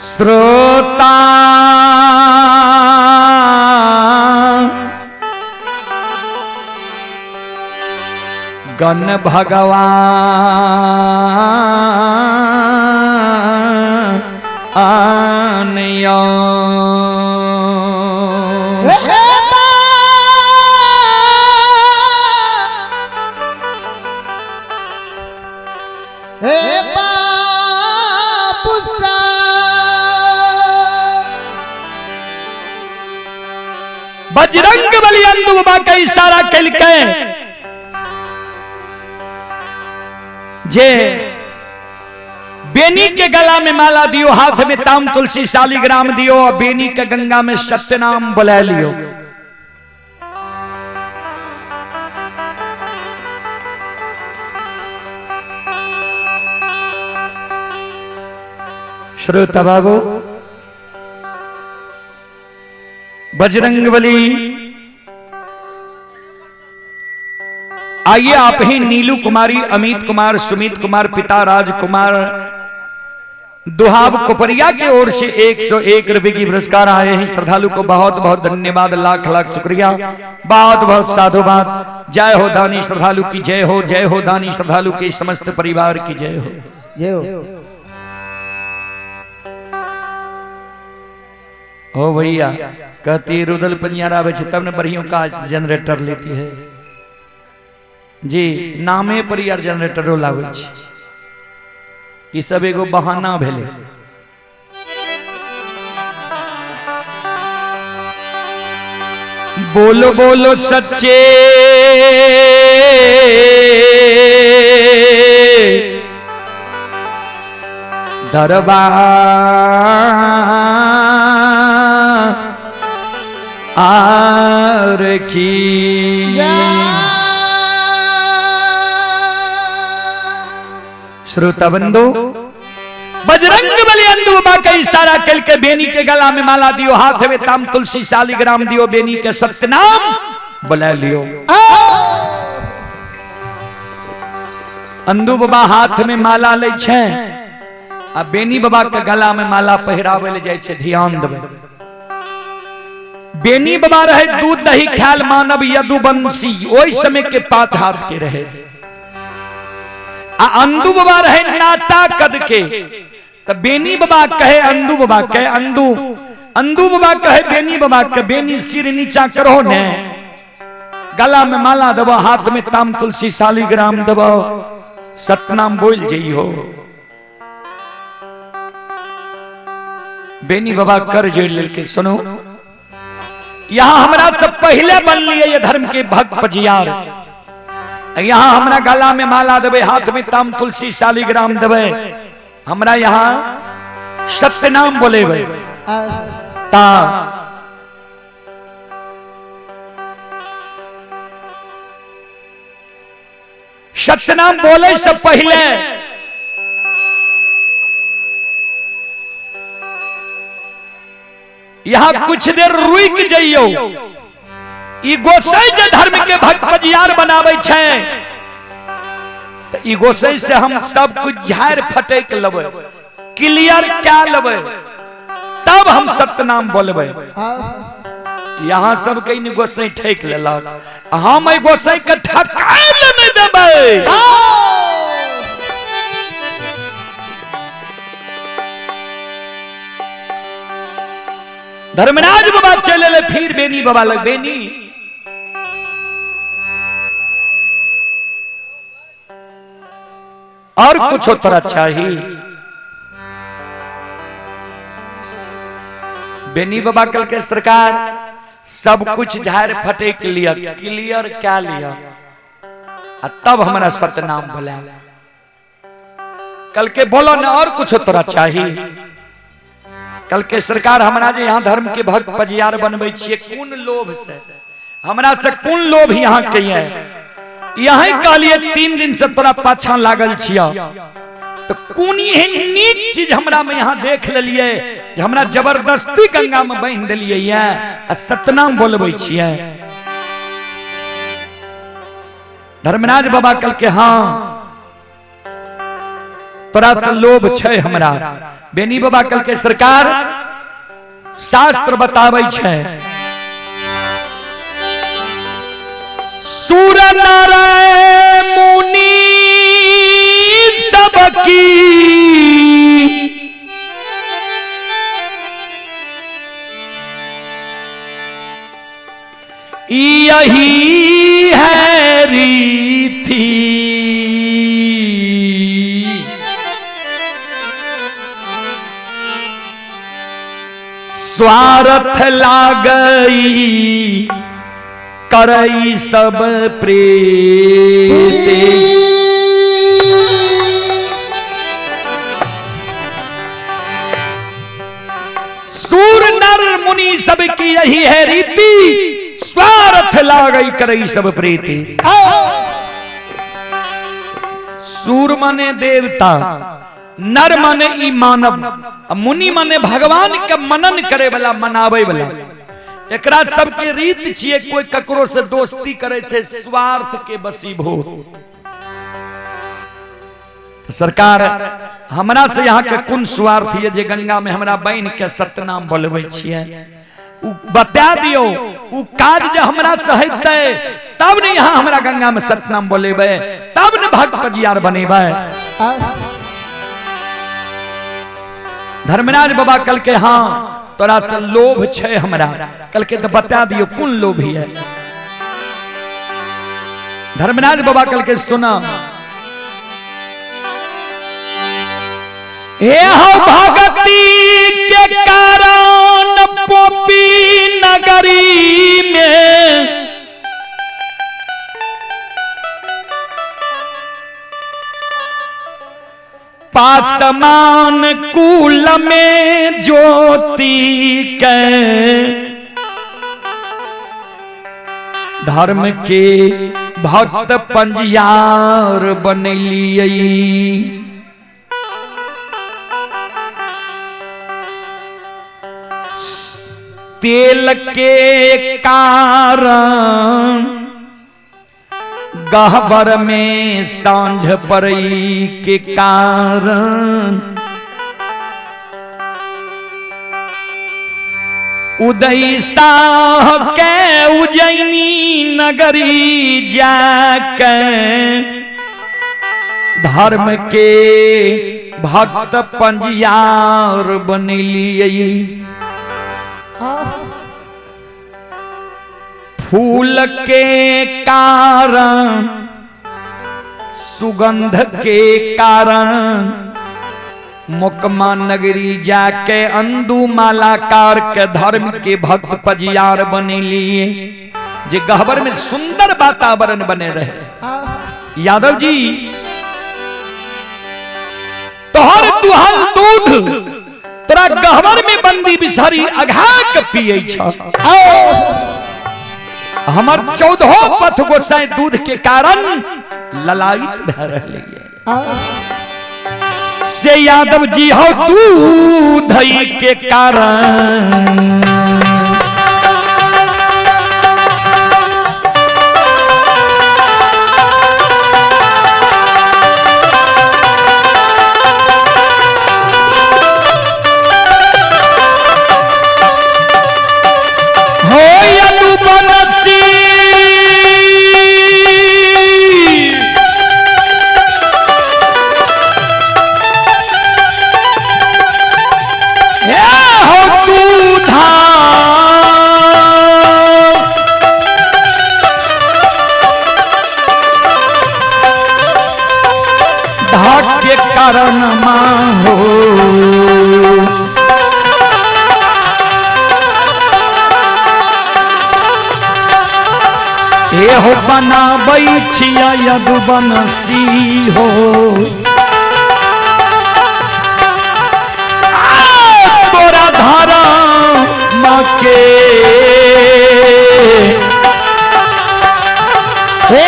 श्रोता गण भगवान आनयो, हे बाबू बजरंग बली अंदु बाबा के इशारा कलके जे बेनी के गला में माला दियो, हाथ में ताम तुलसी शालिग्राम दियो और बेनी के गंगा में सत्यनाम बुला लियो। श्रोता बाबू बजरंग बली आइए आप ही नीलू कुमारी, अमित कुमार, सुमित कुमार, पिता राजकुमार दुहाब कोपरिया के ओर से 101 रुपए की पुरस्कार आए हैं। श्रद्धालु को बहुत बहुत धन्यवाद, लाख लाख शुक्रिया, बहुत बहुत साधुवाद। जय हो दानी श्रद्धालु की जय हो, जय हो दानी श्रद्धालु के समस्त परिवार की जय हो, जय हो। ओ भैया कहती रुदल पंजारा आवे छे तब ने बढ़ियों का जनरेटर लेती है जी, नामे पर यार जनरेटरो लावे छे। ई सब एगो बहाना भेले। बोलो बोलो सच्चे दरबार are की। श्रोता बंधु बजरंग बली अंदु बाबा के इशारा कल के बेनी के गला में माला दियो, हाथ में ताम तुलसी शालिग्राम दियो, बेनी के सत्यनाम बुला लियो। अंदु बाबा हाथ में माला ले छे आ बेनी बाबा के गला में माला पहिरावे ले जाय छे। ध्यान देबै, बेनी बाबा रहे दूध दही ख्याल मानव यदुवंशी, ओहि समय के पांच हाथ के रहे। आ अंदू बाबा रहे नाता कद के, त बेनी बाबा कहे अंदू बाबा कहे अंदू, अंदू बाबा कहे बेनी बाबा के बेनी सिर नीचा करो ने, गला में माला दबो, हाथ में ताम तुलसी शालिग्राम दबो, सतनाम बोल जइहो। बेनी बाबा कर जोड़ लेके सुनो, यहां हमरा सब पहले बन लिए ये धर्म के भक्त पजियार। यहां हमरा गला में माला देवे, हाथ में ताम तुलसी शालिग्राम देवे, हमरा यहां सत्यनाम बोलेबे ता सत्यनाम बोले से पहले यहां कुछ देर रुक जाइयो। ई गोसाई जे धर्म के भक्त पजियार बनावे छे त ई गोसाई से हम सब कुछ झाड़ फटक लेबै, क्लियर क्या लेबै, तब हम सत्यनाम बोलबै। यहां सब के इन गोसाई ठेक लेलक, हम एहि गोसाई के ठकाय ले नहीं देबै। धर्मराज बाबा चले एलै फिर बेनी बाबा लग। बेनी और कुछ तोरा चाही? बेनी बाबा कल के सरकार सब कुछ झाड़ फटेक लिया, क्लियर क्या लिया, आ तब हमारा सतनाम बोला। कल के बोलो ना और कुछ तोरा चाही? कल के सरकार हमरा जे यहाँ धर्म के भक्त पजियार बनबै छियै कोन लोभ से, हमरा से कोन लोभ यहाँ के है? यही कहलिए 3 दिन से तोरा पाछा लागल छिया, तो कोन एहन नीक चीज हमरा में यहाँ देख लेलिए जे हमरा जबरदस्ती गंगा में बान्हि देलिए ये आ सतनाम बोलबै छियै? धर्मराज बाबा कल के हाँ तोरा से लोभ छै हमरा। बेनी बाबा कल के सरकार शास्त्र बताबै छै सूर नर मुनि सबकी यही है रीति, स्वार्थ लागई करई सब प्रीति। सूर नर मुनि सबकी यही है रीति, स्वार्थ लागई करई सब प्रीति। सूर माने देवता, नर माने ई मानव, मुनि माने भगवान के मनन करे वाला, मनावे वाला। एकरा सबके रीत छियै कोई ककरो से दोस्ती करे छै स्वार्थ के बसीभूत। सरकार हमरा से यहाँ के कोन स्वार्थ ये जे गंगा में हमरा बन के सतनाम बोलबै छियै? उ बता दियो, उ काज जे हमरा से हेतै तब ने यहाँ हमरा गंगा में सतनाम बोलेबै, तब ने भक्त पजियार बनेबै। धर्मराज बाबा कल के हाँ तोरा से लोभ छै हमरा। कल के तो बता दियो कोन लोभ है? धर्मराज बाबा कल के सुना, हे हो भगती के कारण पोपी नगरी में पासमान कुल में ज्योति के धर्म के भक्त पंजियार बनलिए। तेल के कारण गहबर में सांझ पड़ई के कारण उदय शाह के उज्जैनी नगरी जाके धर्म के भक्त पंजियार बनलिए। फूल के कारण सुगंध के कारण मोकमा नगरी जाके अंदू मालाकार के धर्म के भक्त पजियार बने लिए, जे गहबर में सुंदर वातावरण बने रहे। यादव जी तोहर दुहल दूध तोरा गहबर में बंदी बिसारी अघा के पिए छ, हमर 14 पथ गोसाई दूध के कारण ललायित भऽ रहलै। से यादव जी हो दूध के कारण हो यदुवंशी हे हो दूधा चरण हो। एहो बनाबै छिया यदुवंशी हो। तोरा धर्म के हो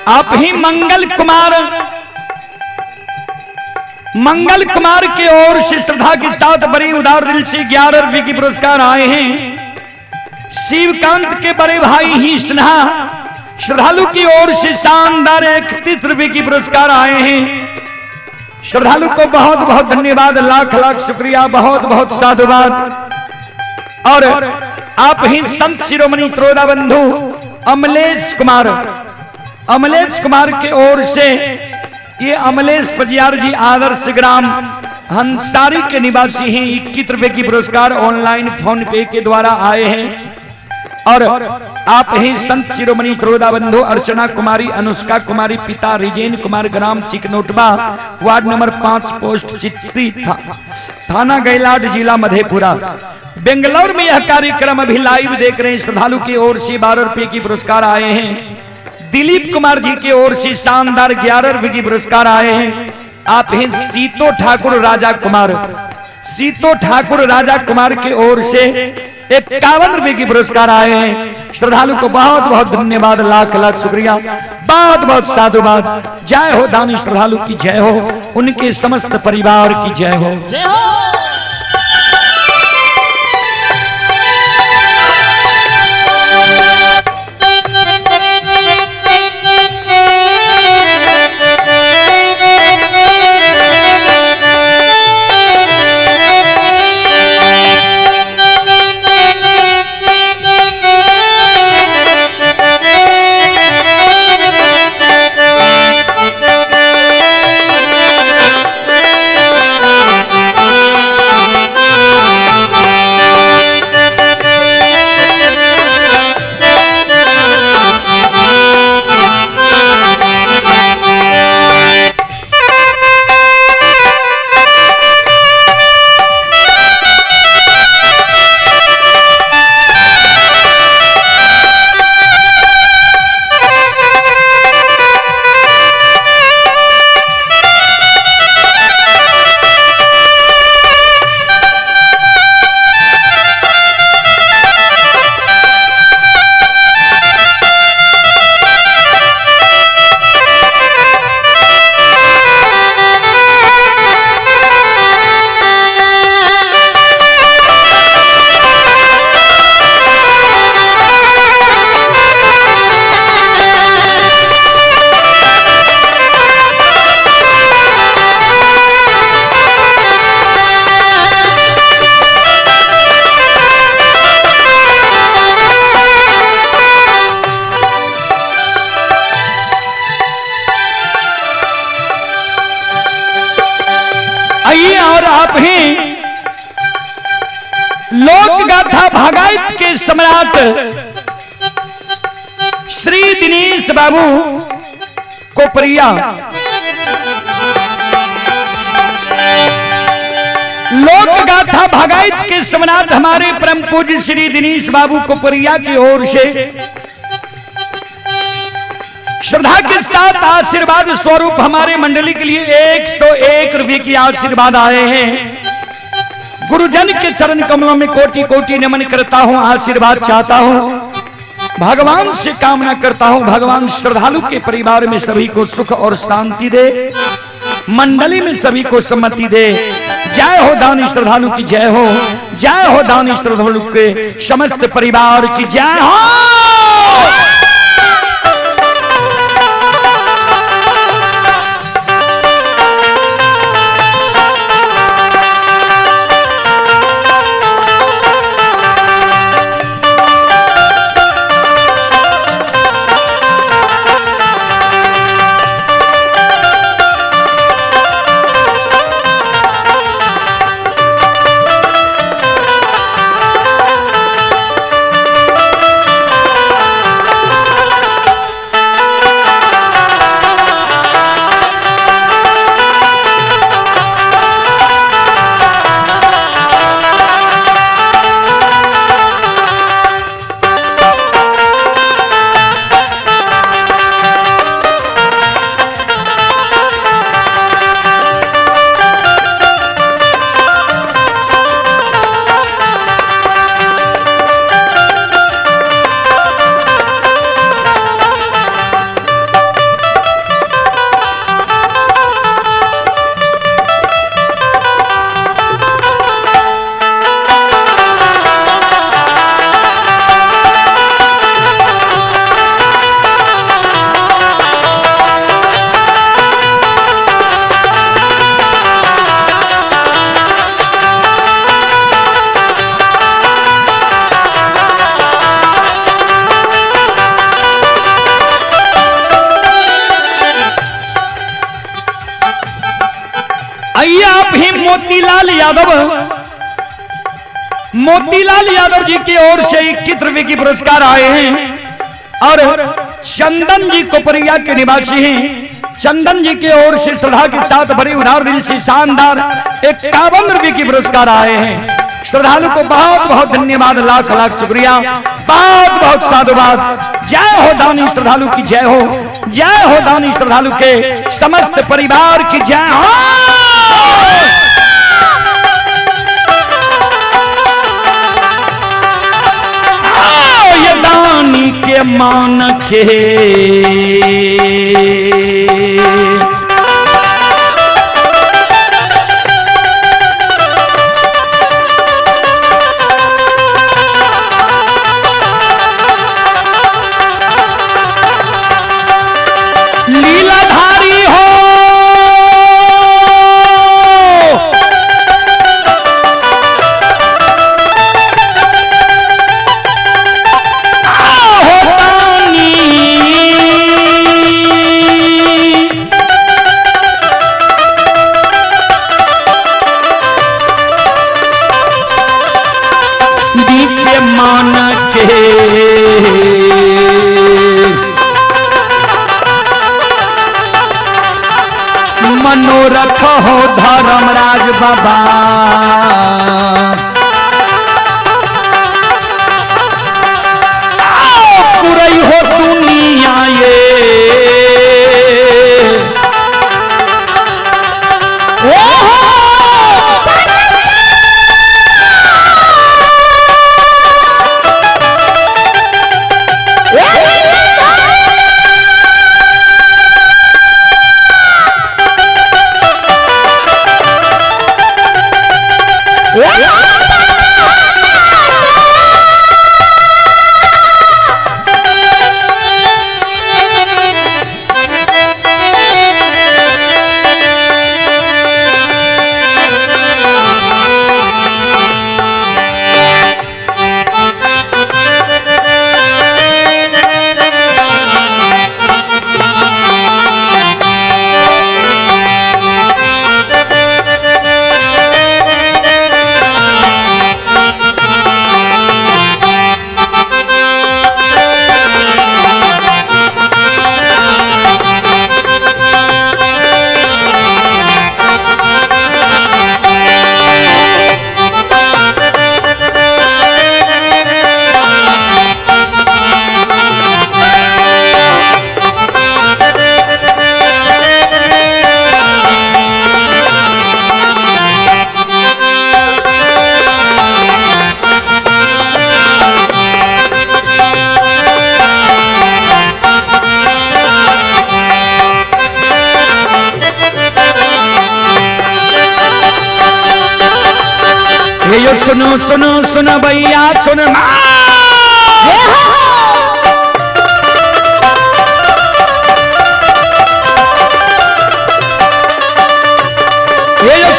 आप ही मंगल कुमार, मंगल कुमार की ओर से श्रद्धा के साथ बड़ी उदार दिल से 11 रुपए की पुरस्कार आए हैं। शिवकांत के बड़े भाई ही स्नेहा श्रद्धालु की ओर से शानदार 31 रुपए की पुरस्कार आए हैं। श्रद्धालु को बहुत बहुत धन्यवाद, लाख लाख शुक्रिया, बहुत बहुत साधुवाद। और आप ही संत शिरोमणि त्रोदा बंधु अमलेश कुमार, अमलेश कुमार के ओर से ये अमलेश पजियार जी आदर्श ग्राम हंसारी के निवासी हैं, 21 रुपए की पुरस्कार ऑनलाइन फोन पे के द्वारा आए हैं। और आप ही संत शिरोमणि त्रोदा बंधु अर्चना कुमारी, अनुष्का कुमारी, पिता रिजेन कुमार, ग्राम चिकनोटबा, वार्ड नंबर 5, पोस्ट चित्ती थाना गैलाड, जिला मधेपुरा, बेंगलोर में यह कार्यक्रम अभी लाइव देख रहे हैं। श्रद्धालु की ओर से 12 रुपए की पुरस्कार आए हैं। दिलीप कुमार जी की ओर से शानदार 11 रुपए की पुरस्कार आए हैं। आप हैं सीतो ठाकुर राजा कुमार, सीतो ठाकुर राजा कुमार की ओर से 51 रुपए की पुरस्कार आए हैं। श्रद्धालु को बहुत बहुत धन्यवाद, लाख लाख शुक्रिया, बहुत बहुत साधुवाद। जय हो दानी श्रद्धालु की जय हो, उनके समस्त परिवार की जय हो। आइए और आप ही लोक गाथा भागायत के सम्राट श्री दिनेश बाबू कोपरिया लोक गाथा भगायत के समनाथ हमारे परम पूज्य श्री दिनेश बाबू कोपरिया की ओर से श्रद्धा के साथ आशीर्वाद स्वरूप हमारे मंडली के लिए 101 रुपये की आशीर्वाद आए हैं। गुरुजन के चरण कमलों में कोटि कोटि नमन करता हूं, आशीर्वाद चाहता हूं, भगवान से कामना करता हूं, भगवान श्रद्धालु के परिवार में सभी को सुख और शांति दे, मंडली में सभी को सम्मति दे। जय हो दानी श्रद्धालु की जय हो, जय हो दानी श्रद्धालु के समस्त परिवार की जय हो। आइए आप ही मोतीलाल यादव, मोतीलाल यादव जी की ओर से 21 रुपए की पुरस्कार आए हैं और चंदन जी कोपरिया के निवासी हैं। चंदन जी की ओर से श्रद्धा के साथ भरी उधार दिल से शानदार 51 रुपए की पुरस्कार आए हैं। श्रद्धालु को बहुत बहुत धन्यवाद, लाख लाख शुक्रिया, बहुत बहुत साधुवाद। जय हो दानी श्रद्धालु की जय हो, जय हो दानी श्रद्धालु के समस्त परिवार की जय हो। ये दानी के मान के लीलाधारी हो, हो दानी दीपे मान के मनोरथ हो धर्मराज बाबा, पुरई हो दुनिया ये। यो सुनो सुनो सुन भैया सुन ये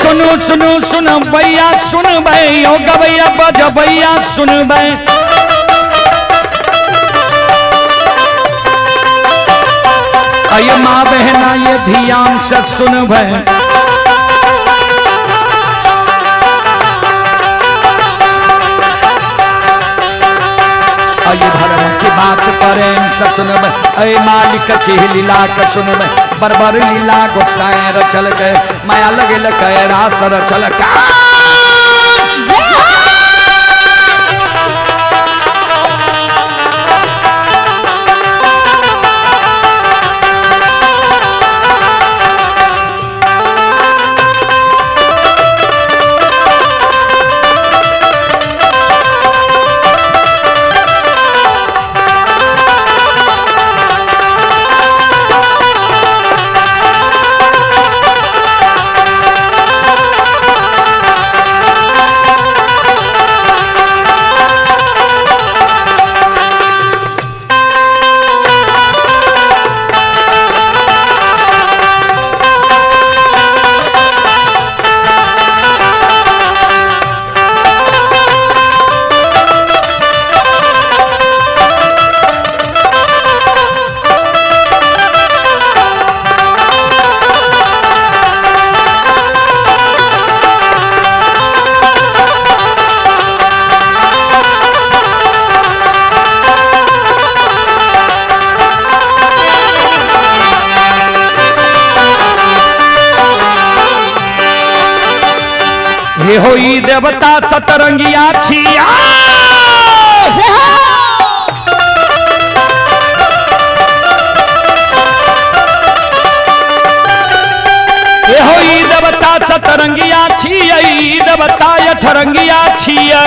सुनो सुनो सुन भैया सुन भाई यो गवैया बज भैया सुन भाई। अये माँ बहना ये ध्यान से सुन भाई। अये धर्म की बात करें सब सुन भाई। अये मालिक की लीला के सुन भाई। बरबर लीला गोसाई रचल के माया लगे लगे रास रचल का। हे होई देवता सतरंगिया छिया। हे होई देवता सतरंगिया छिया, देवता अठरंगिया छिया।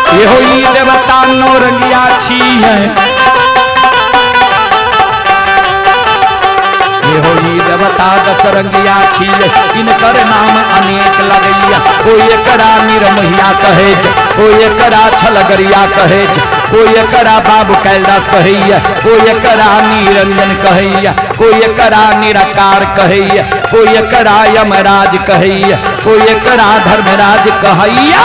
हे होई देवता नौरंगिया छिया। होई देवता दशरंगिया छियै, इनकर नाम अनेक लगैया। कोई एकरा निरमहिया कहे, कोई एकरा छलगरिया कहे, कोई एकरा बाबू कैलाश कहैया, कोई एकरा निरंजन कहैया, कोई एकरा निराकार कहैया, कोई एकरा यमराज कहैया, कोई एकरा धर्मराज कहैया।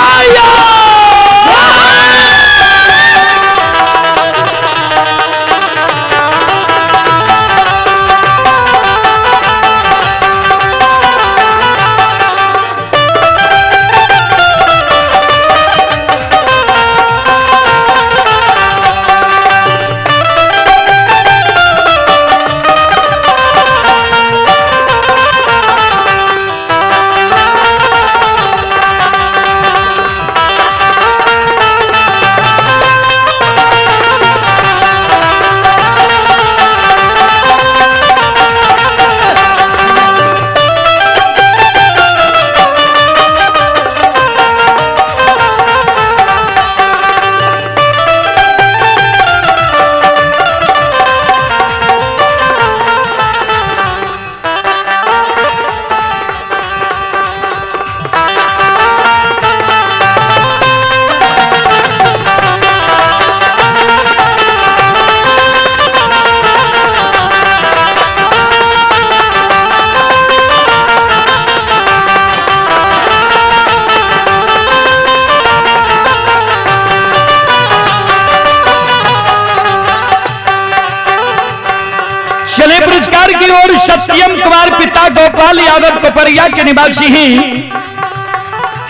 चले पुरस्कार की ओर सत्यम कुमार पिता गोपाल यादव कोपरिया के निवासी हैं।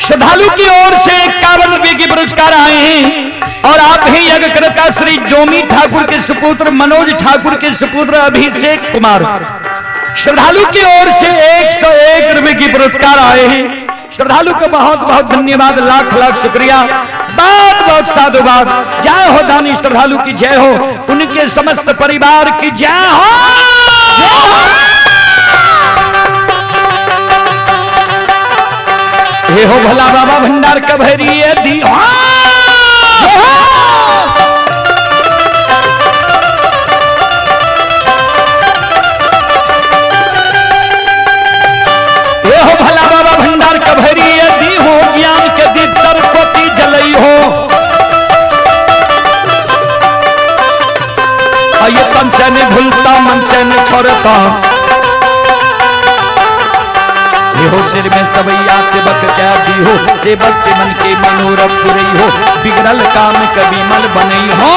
श्रद्धालु की ओर से 51 रुपए के पुरस्कार आए हैं और आप ही यज्ञकर्ता श्री जोमी ठाकुर के सुपुत्र मनोज ठाकुर के सुपुत्र अभिषेक कुमार। श्रद्धालु की ओर से 101 रुपए के पुरस्कार आए हैं। श्रद्धालु को बहुत बहुत धन्यवाद, लाख लाख शुक्रिया, बहुत बहुत साधुवाद। जय हो दानी श्रद्धालु की जय हो, उनके समस्त परिवार की जय हो। हे हो भोला बाबा भंडार कभरी दी। ये तन से नहीं भूलता मन से नहीं छोड़ता। हो सिर में सवैया सेवक कह दी हो, सेवक के मन के मनोरथ पुरई हो, बिगड़ल काम कभी मल बनई हो।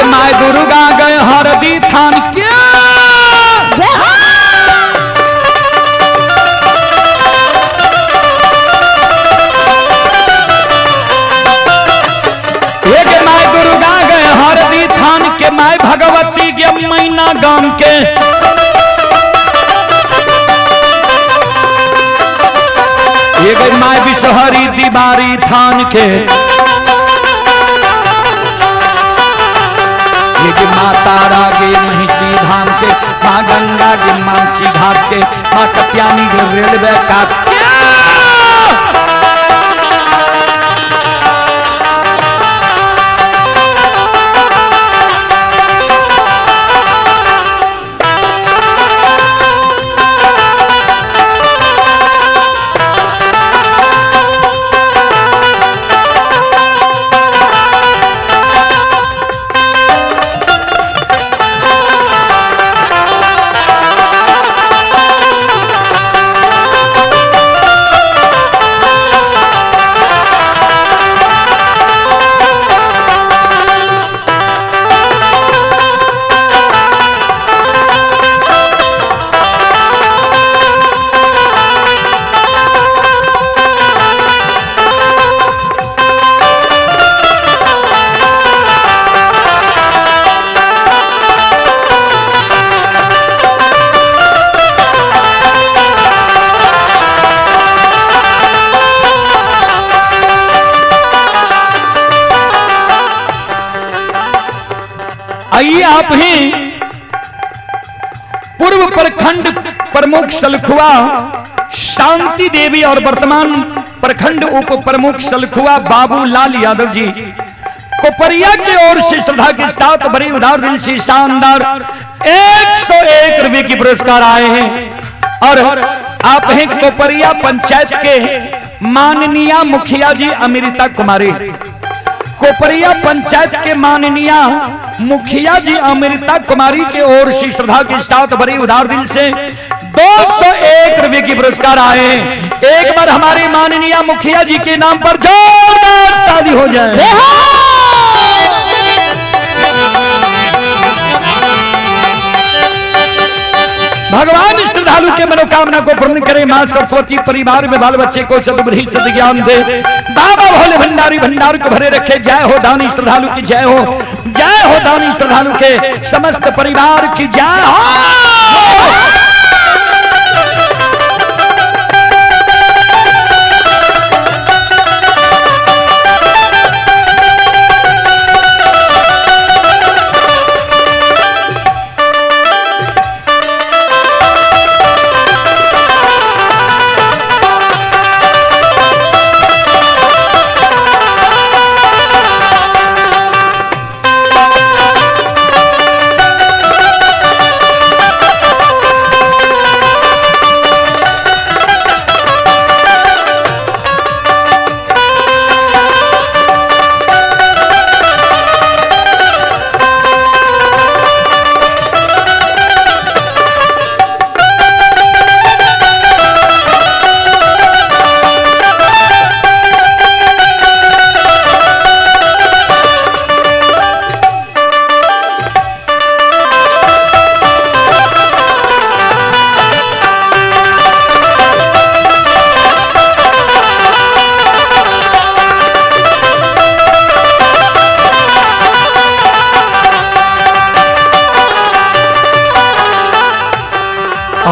My Durga गए हरदी थान के। My Durga गए हरदी थान के, my Bhagwati के मैना गाम के। ये गई my Bishahari दीवारी थान के, माँ तारा गे महिषी धाम के, माँ गंगा गे मानसी घाट के, माँ कत्यानी गे रेलवे काट के। आइए आप ही पूर्व प्रखंड प्रमुख सलखुआ शांति देवी और वर्तमान प्रखंड उप प्रमुख सलखुआ बाबू लाल यादव जी कोपरिया की ओर से श्रद्धा के साथ बड़ी उदार दिल से शानदार 101 रुपए की पुरस्कार आए हैं। और आप हैं कोपरिया पंचायत के माननीय मुखिया जी अमृता कुमारी। कोपरिया पंचायत के माननीय मुखिया जी अमृता कुमारी के ओर से श्रद्धा के साथ बड़ी उदार दिल से 201 रुपए की पुरस्कार आए हैं। एक बार हमारे माननीय मुखिया जी के नाम पर जोरदार ताली हो जाए। भगवान श्रद्धालु के मनोकामना को पूर्ण करे। मां सरस्वती परिवार में बाल बच्चे को सद्बुद्धि सद्ज्ञान दे। बाबा भोले भंडारी भंडार को भरे रखे। जय हो दानी श्रद्धालु की जय हो, जय हो दानी श्रद्धालु के समस्त परिवार की जय हो।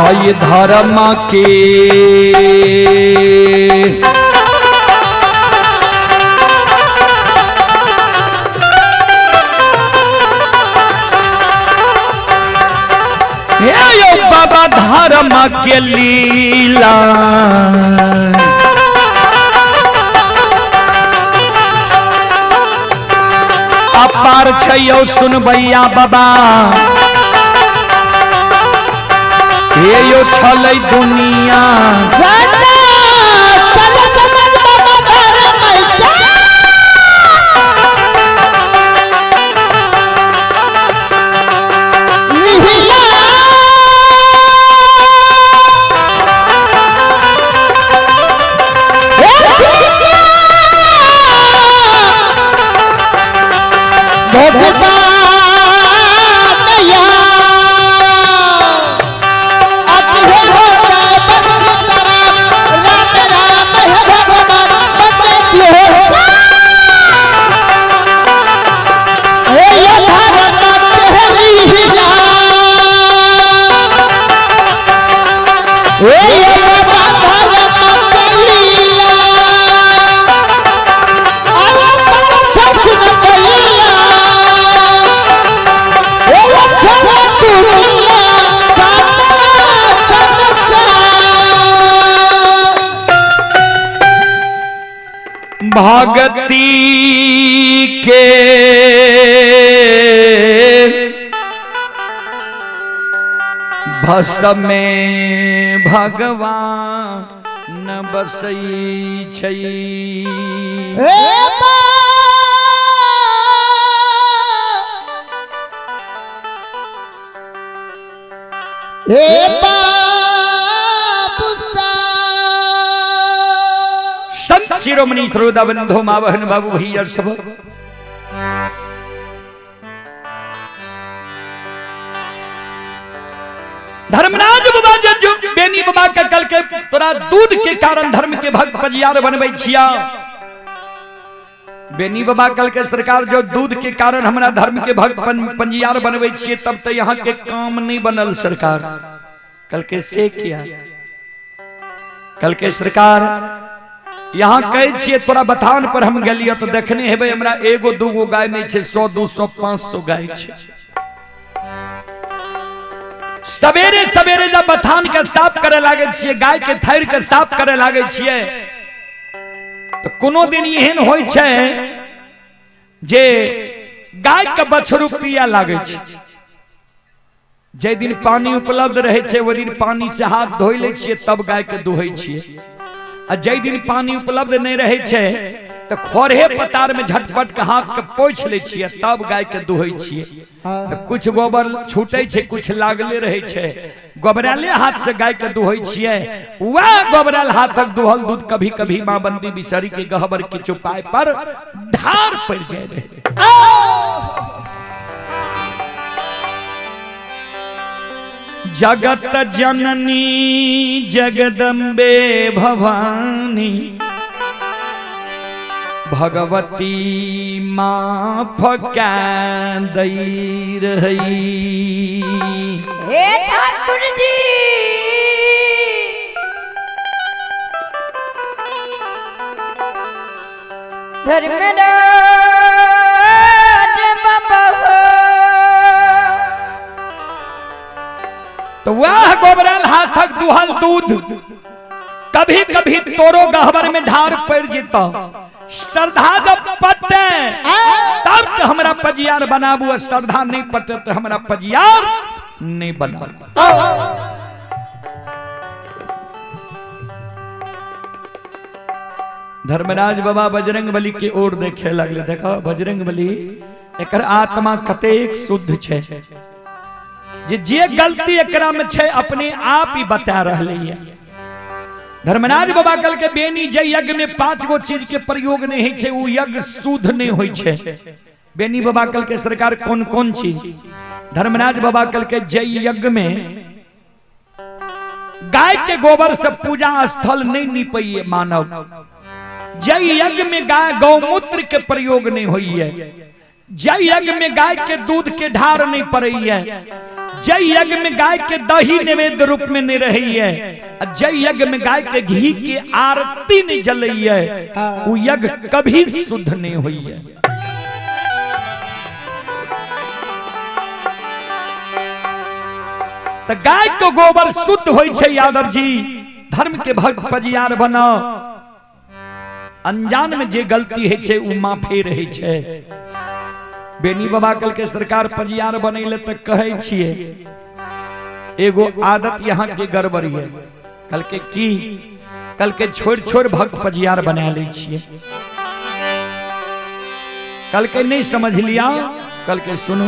हई धर्म के हे यो बाबा धर्म के लीला। अपार छै यौ सुनबैया बाबा, हे यो छलै दुनिया। भगती के भस में भगवान बसै छै। संत शिरोमणि श्रोता बंधु मावहन बाबू भैया सब धर्मराज बाबा जो बेनी बाबा के कल के तोरा दूध के कारण धर्म के भक्त पजियार बनबै छिया। बेनी बाबा कल के सरकार जो दूध के कारण हमरा धर्म के भक्त पंजियार बनबै छिए तब तो यहाँ के काम नहीं बनल सरकार। कल के से किया कल के सरकार यहाँ कहै छिए तोरा बथान पर हम गेलियो तो देखने हेबै हमरा एगो दूगो गाय नहीं छै, 100 200 500 गाय छै। सवेरे सवेरे जब बथान के साफ करे लागे छिए, गाय के थैर के साफ करे लागे छिए तो कोनो दिन एहन होइ छै जे गाय के बछड़ू पिया लागे छै। जे दिन पानी उपलब्ध रहे छै ओहि दिन पानी से हाथ धोइ लै छिए तब गाय के दुहै छिए, आ जे दिन पानी उपलब्ध नहीं रहे छै तो खोरहे पतार में झटपट के हाथ के पोछि लै छिए तब गाय के दुहै छिए। तो कुछ गोबर छूटे छै कुछ लागले रहे छै, गोबराले हाथ से गाय के दुहै छिए। वह गोबराल हाथक दुहल दूध कभी कभी माँ बंदी बिसरी के गहबर के चौपाई पर ढार पड़ जाए रहे। जगत जननी जगदम्बे भवानी भगवती माफ कै दई रही। हे ठाकुर जी धर्मराज बाबा तो वह गोबरल हाथक दुहल दूध कभी कभी तोरो गहबर में ढार पड़ जेता। श्रद्धा जब पटे तब तो हमरा पजियार बनाबू, श्रद्धा नहीं पटे तो हमरा पजियार नहीं बनाबू। धर्मराज बाबा बजरंग बली के ओर देखे लगले, देखो बजरंग बली एकर आत्मा कतेक शुद्ध छै जे जे गलती एकरा में छै अपने आप ही बता रहले है। धर्मराज बाबा कल के बेनी जे यज्ञ में 5 गो चीज के प्रयोग नहीं होइ छै उ यज्ञ शुद्ध नहीं होइ छै। बेनी बाबा कल के सरकार कौन कौन चीज? धर्मराज बाबा कल के जय यज्ञ में गाय के गोबर से पूजा स्थल नहीं निपइए मानव, जय यज्ञ में गाय गौमूत्र के प्रयोग नहीं होइए, जय यज्ञ में गाय के दूध के ढार नहीं पड़े, जय यज्ञ में गाय के दही नैवेद्य रूप में नहीं रही है, जय यज्ञ में गाय के घी के आरती नहीं जलई है, वो यज्ञ कभी शुद्ध नहीं हुई है। तो गाय के गोबर शुद्ध होई छै यादव जी, धर्म के भक्त पजियार बना। अनजान में जे गलती है छै उ माफे रहे छै। बेनी बाबा कल के सरकार पजियार बनैले त कहै छियै एगो आदत यहाँ के गड़बड़ी है, कल के की कल के छोड़ छोड़ भक्त पजियार बना लै छियै। कल के नहीं समझ लिया, कल के सुनू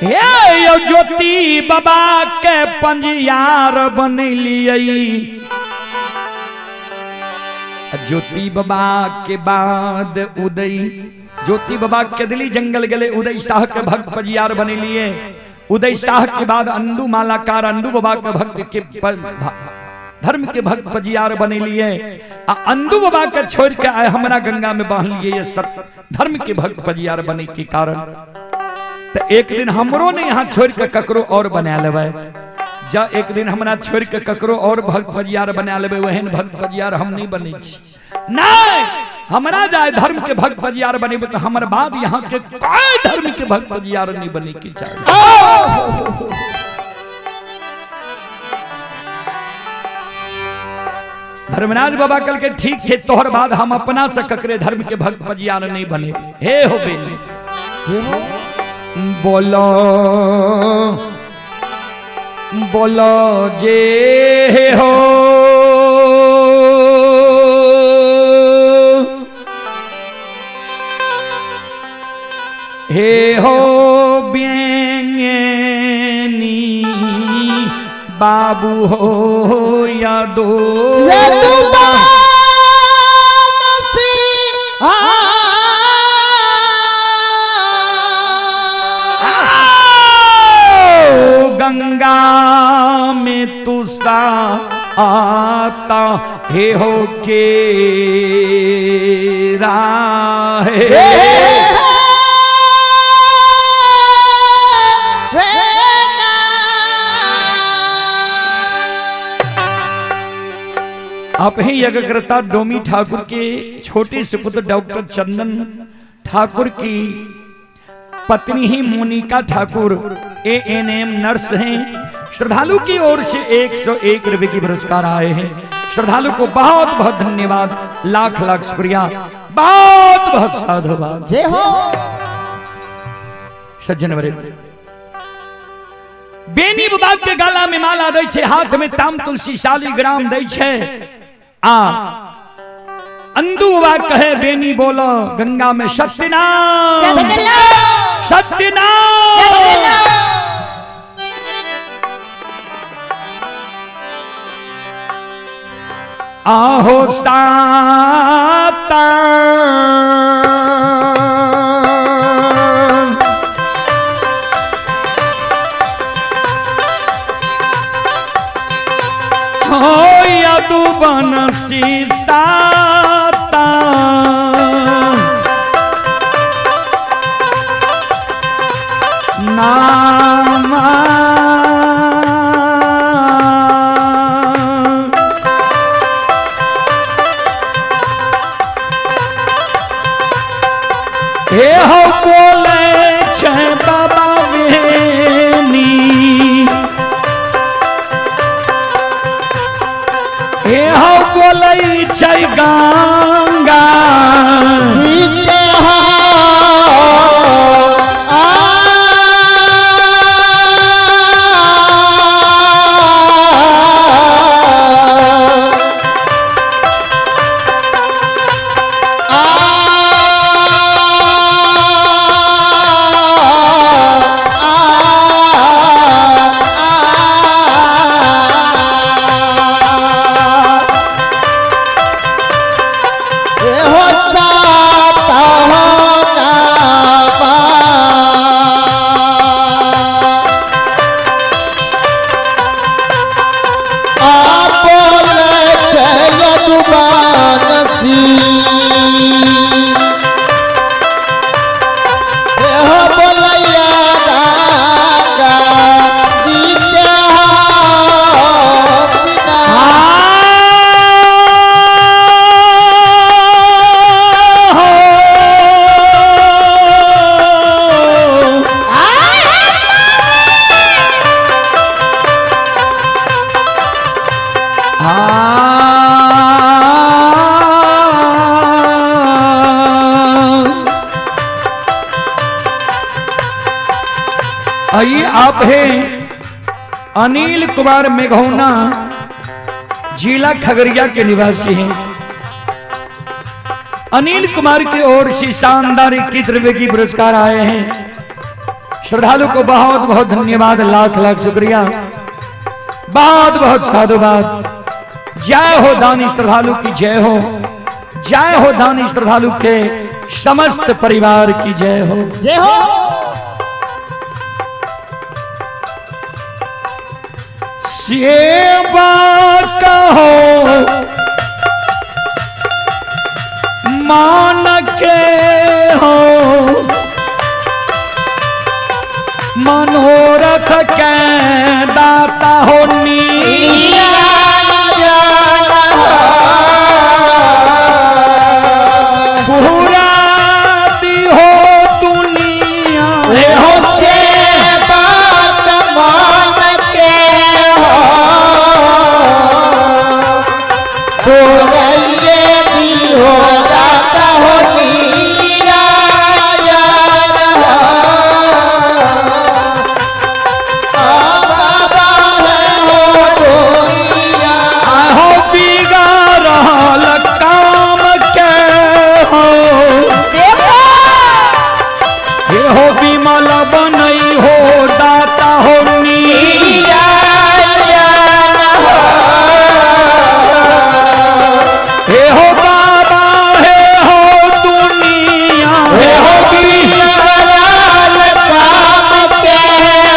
हे यो ज्योति बाबा के पंजियार बनैलियै, ज्योति बाबा के बाद उदय, ज्योति बाबा के दिली जंगल गले उदय शाह के भक्त पजियार बनेलिए। उदय शाह के बाद अंडू मालाकार अंडू बाबा के भक्त के धर्म के भक्त पजियार बनेलिए। आ अंडू बाबा के छोड़ के आए हमरा गंगा में बहन लिए ये सब धर्म के भक्त पजियार बने के कारण। तो एक दिन हमरो ने यहाँ छोड़ के ककरो और बना लेबै, जा एक दिन हमरा छोड़ के ककरो और भक्त पजियार बना लेबै, वहन भक्त पजियार हम नहीं बने छी। नहीं हमरा जाए धर्म के भक्त पजियार बनेबै तो हमर बाद यहाँ के कोई धर्म के भक्त पजियार नहीं बने के चाही। धर्मराज बाबा कल के ठीक छे तोहर बाद हम अपना से ककरे धर्म के भक्त पजियार नहीं बने। हे हो बेनी बोलो बोलो जे हो हे हो बेनी बाबू हो या दो गंगा में तुसा आता हे हो के राह आप ही यज्ञकर्ता डोमी ठाकुर के छोटे सुपुत्र डॉक्टर चंदन ठाकुर की पत्नी ही मोनिका ठाकुर ANM nurse हैं। श्रद्धालु की ओर से 101 रुपए की पुरस्कार आए हैं। श्रद्धालु को बहुत बहुत धन्यवाद, लाख लाख शुक्रिया, बहुत बहुत साधुवाद। जय हो। सज्जन वरे बेनी बाबा के गला में माला दै छै, हाथ में ताम तुलसी शालिग्राम दै छै। आ अंदू बाबा कहे बेनी बोलो गंगा में सत्यनाम सत्यनाम। आहो साता हो यदु बनसी साता नामा हे हो बोले छे बाबा वेनी, हे हो बोले छे गंगा आइए आप हैं अनिल कुमार मेघौना, जिला खगड़िया के निवासी हैं। अनिल कुमार की ओर से शानदार 21 रुपए की पुरस्कार आए हैं। श्रद्धालु को बहुत बहुत धन्यवाद, लाख लाख शुक्रिया, बहुत बहुत साधुवाद। जय हो दानी श्रद्धालु की जय हो, जय हो दानी श्रद्धालु के समस्त परिवार की जय हो। जय हो। सेवा कहो मान के हो, मनोरथ के दाता हो नी। पूरा दी हो दुनिया हो सेवा मान के हो, पुरैये दी हो दाता हो निरायण हो। बाबा है हो दुनिया आहो बिगाड़ल काम के हो, हे हो विमल बनई हो दाता हो नी। निरायण हो। हे हो बाबा हे हो दुनिया हे हो बिगाड़ल काम के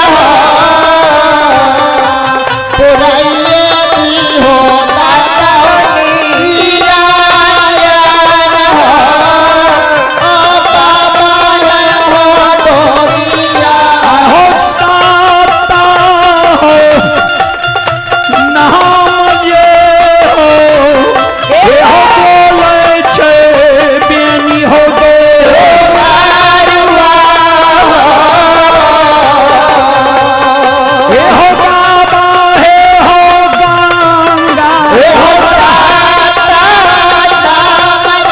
हो, पुरैये दी हो दाता हो निरायण हो। ओ बाबा है हो दुनिया आहो साता हो नाम ये हो, हे हो बोलै छै बेनी हो गो। हे हो बाबा हे हो गंगा हे हो साता नाम जे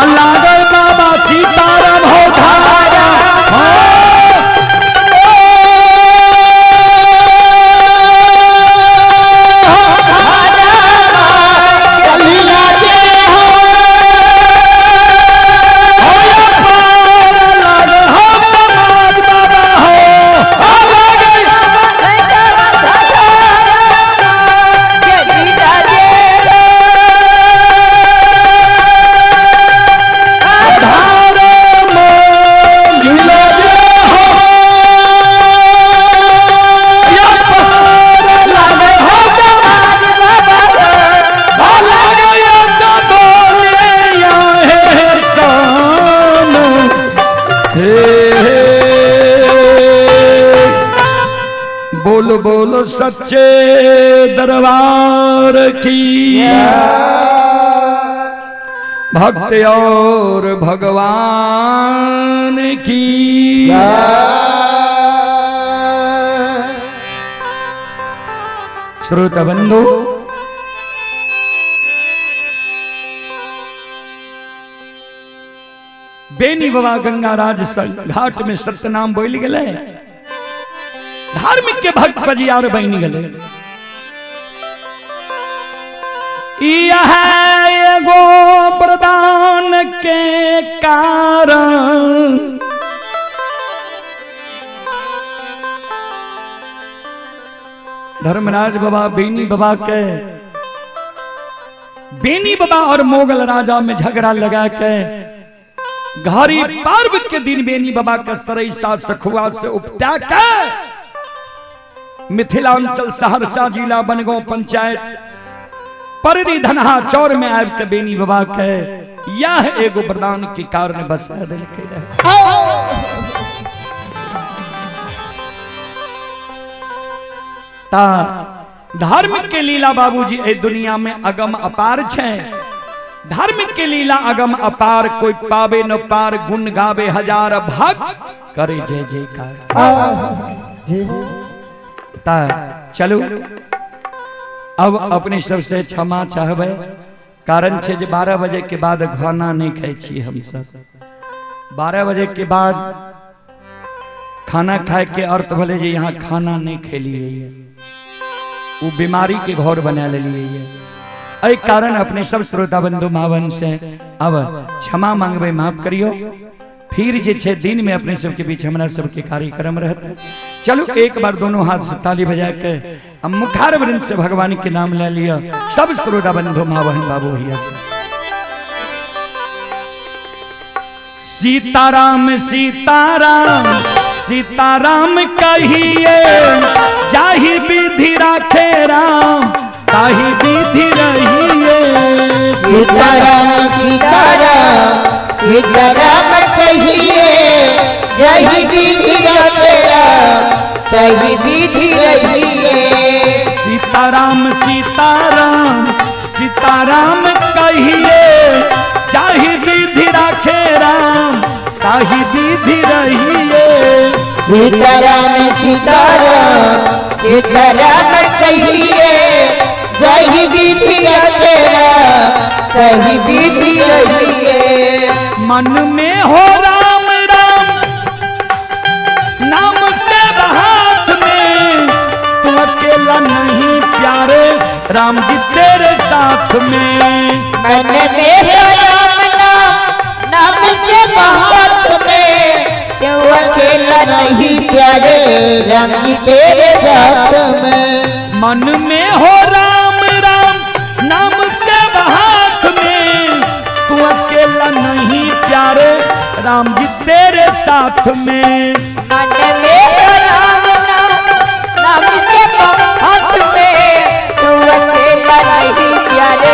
लागल बाबा सीताराम हो धारा हो। बोलो बोलो सच्चे दरबार की। भक्त और भगवान की। श्रोता बंधु, बेनी बाबा गंगाराज घाट में सत्यनाम बोल गए, धार्मिक के भक्त बजियार बन गए। यह एगो वरदान के धर्मराज बाबा बेनी बाबा के, बेनी बाबा और मोगल राजा में झगड़ा लगा के घड़ी पर्व के दिन बेनी बाबा के सरैसा सखुआ से उपटा के मिथिलांचल सहरसा जिला बनगांव पंचायत पररी धनहा चौर में आबि के बेनी बाबा के यह एगो वरदान के कारण बसा देलकै रहे। ता धर्म के लीला बाबूजी ए दुनिया में अगम अपार छे। धर्म के लीला अगम अपार, कोई पावे न पार, गुण गावे हजार भक्त करे जय जयकार। ता चलू अब अपने सबसे क्षमा चाहबे, कारण छे जे 12 बजे के बाद खाना नहीं खाई छी हम सब। 12 बजे के बाद खाना खाए के अर्थ भले जे यहाँ खाना नहीं खेलिए, वो बीमारी के घर बना लिए। एहि कारण अपने सब श्रोता बंधु मावन से अब क्षमा मांगबे, माफ करियो। फिर जे छे दिन में अपने सबके बीच हमरा सबके कार्यक्रम रहते। चलो एक बार दोनों हाथ से ताली बजा के हम मुखार वृंद से भगवान के नाम ले लिया। सब श्रोता बंधु माँ बहन बाबू भैया, सीताराम सीताराम सीताराम कहिए, जाहि विधि राखे राम ताहि विधि रहिए। सीताराम सीताराम सीताराम कहिए, जाहि विधि राखे राम ताहि विधि रहिए। सीताराम सीताराम सीताराम कहिए, जाहि विधि राखे राम ताहि विधि रहिए। सीताराम सीताराम सीताराम कहिए, जाहि विधि राखे राम ताहि विधि रहिए। मन में हो राम राम नाम से हाथ में, तू अकेला नहीं प्यारे राम जी तेरे साथ में। मन में हो राम नाम नाम से हाथ में, तू अकेला नहीं प्यारे राम जी तेरे साथ में। मन में हो राम राम नाम से हाथ में, तू अकेला नहीं प्यारे राम जी तेरे साथ में। मन में हो राम नाम नाम से हाथ में, तू अकेला नहीं प्यारे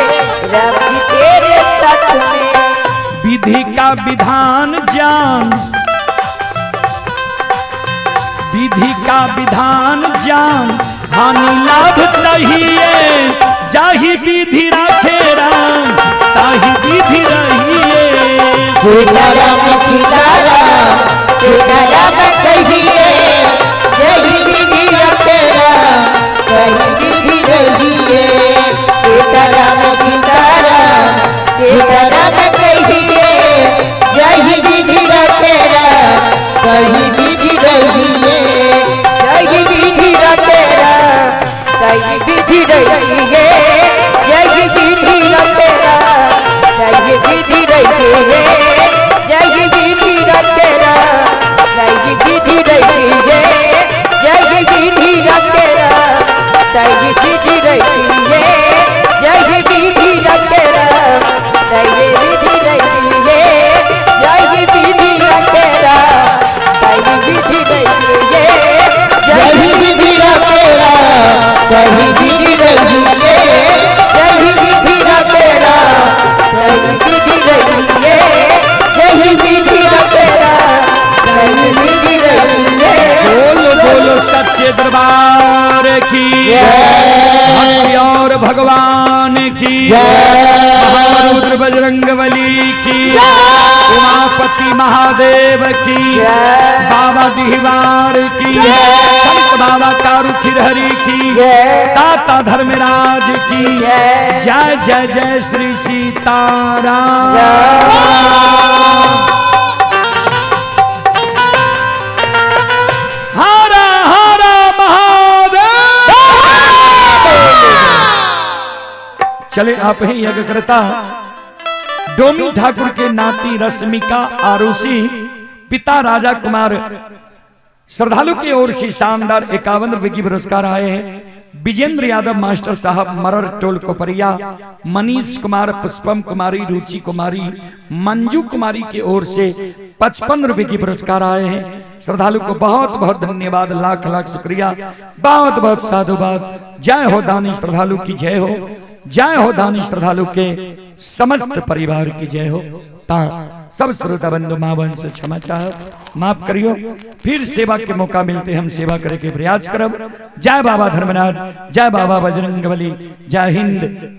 राम जी तेरे साथ में। विधि का विधान जान, विधि का विधान जान, हानि लाभ सहिए, जाहि विधि राखे राम ताहि विधि रहिए। सीताराम सीताराम सीताराम कहिए, जाहि विधि राखे राम ताहि विधि रहिए। सीताराम सीताराम सीताराम कहिए, जाहि विधि राखे राम ताहि विधि रहिए। जाहि विधि राखे राम ताहि विधि रहिए। जाहि विधि राखे राम ताहि विधि रहिए। जाहि विधि राखे राम ताहि विधि रहिए। जाहि विधि राखे राम ताहि विधि रहिए। जाहि विधि राखे राम ताहि विधि रहिए। जाहि विधि राखे राम ताहि विधि रहिए। जाहि विधि राखे राम ताहि विधि रहिए। जाहि विधि राखे राम ताहि विधि रहिए। जाहि विधि राखे राम ताहि विधि रहिए। बोलो बोलो सच्चे दरबार की जय, और भगवान की जय, बजरंगबली की, उमापति महादेव की, बाबा दिहवार की, संत बाबा कारू खिरहरी की, ताता धर्मराज की जय जय जय श्री सीताराम। हरा हरा महादेव। चले आप ही यज्ञकर्ता डोमी ठाकुर के नाती रश्मिका आरुषि पिता राजा कुमार श्रद्धालु की ओर से शानदार 51 रुपए की पुरस्कार आए हैं। विजेंद्र यादव मास्टर साहब मरर टोल कोपरिया, मनीष कुमार, पुष्पम कुमारी, रुचि कुमारी, मंजू कुमारी की ओर से 55 रुपए की पुरस्कार आए हैं। श्रद्धालु को बहुत बहुत धन्यवाद, लाख लाख शुक्रिया, बहुत बहुत साधुवाद। जय हो दानी श्रद्धालु की जय हो, जय हो दानी श्रद्धालु के समस्त परिवार की जय हो। ता सब श्रोता बंधु माँ बहन से क्षमा चाह, माफ करियो। फिर सेवा के मौका मिलते हम सेवा करे के प्रयास करब। जय बाबा धर्मनाथ, जय बाबा बजरंगबली, जय हिंद।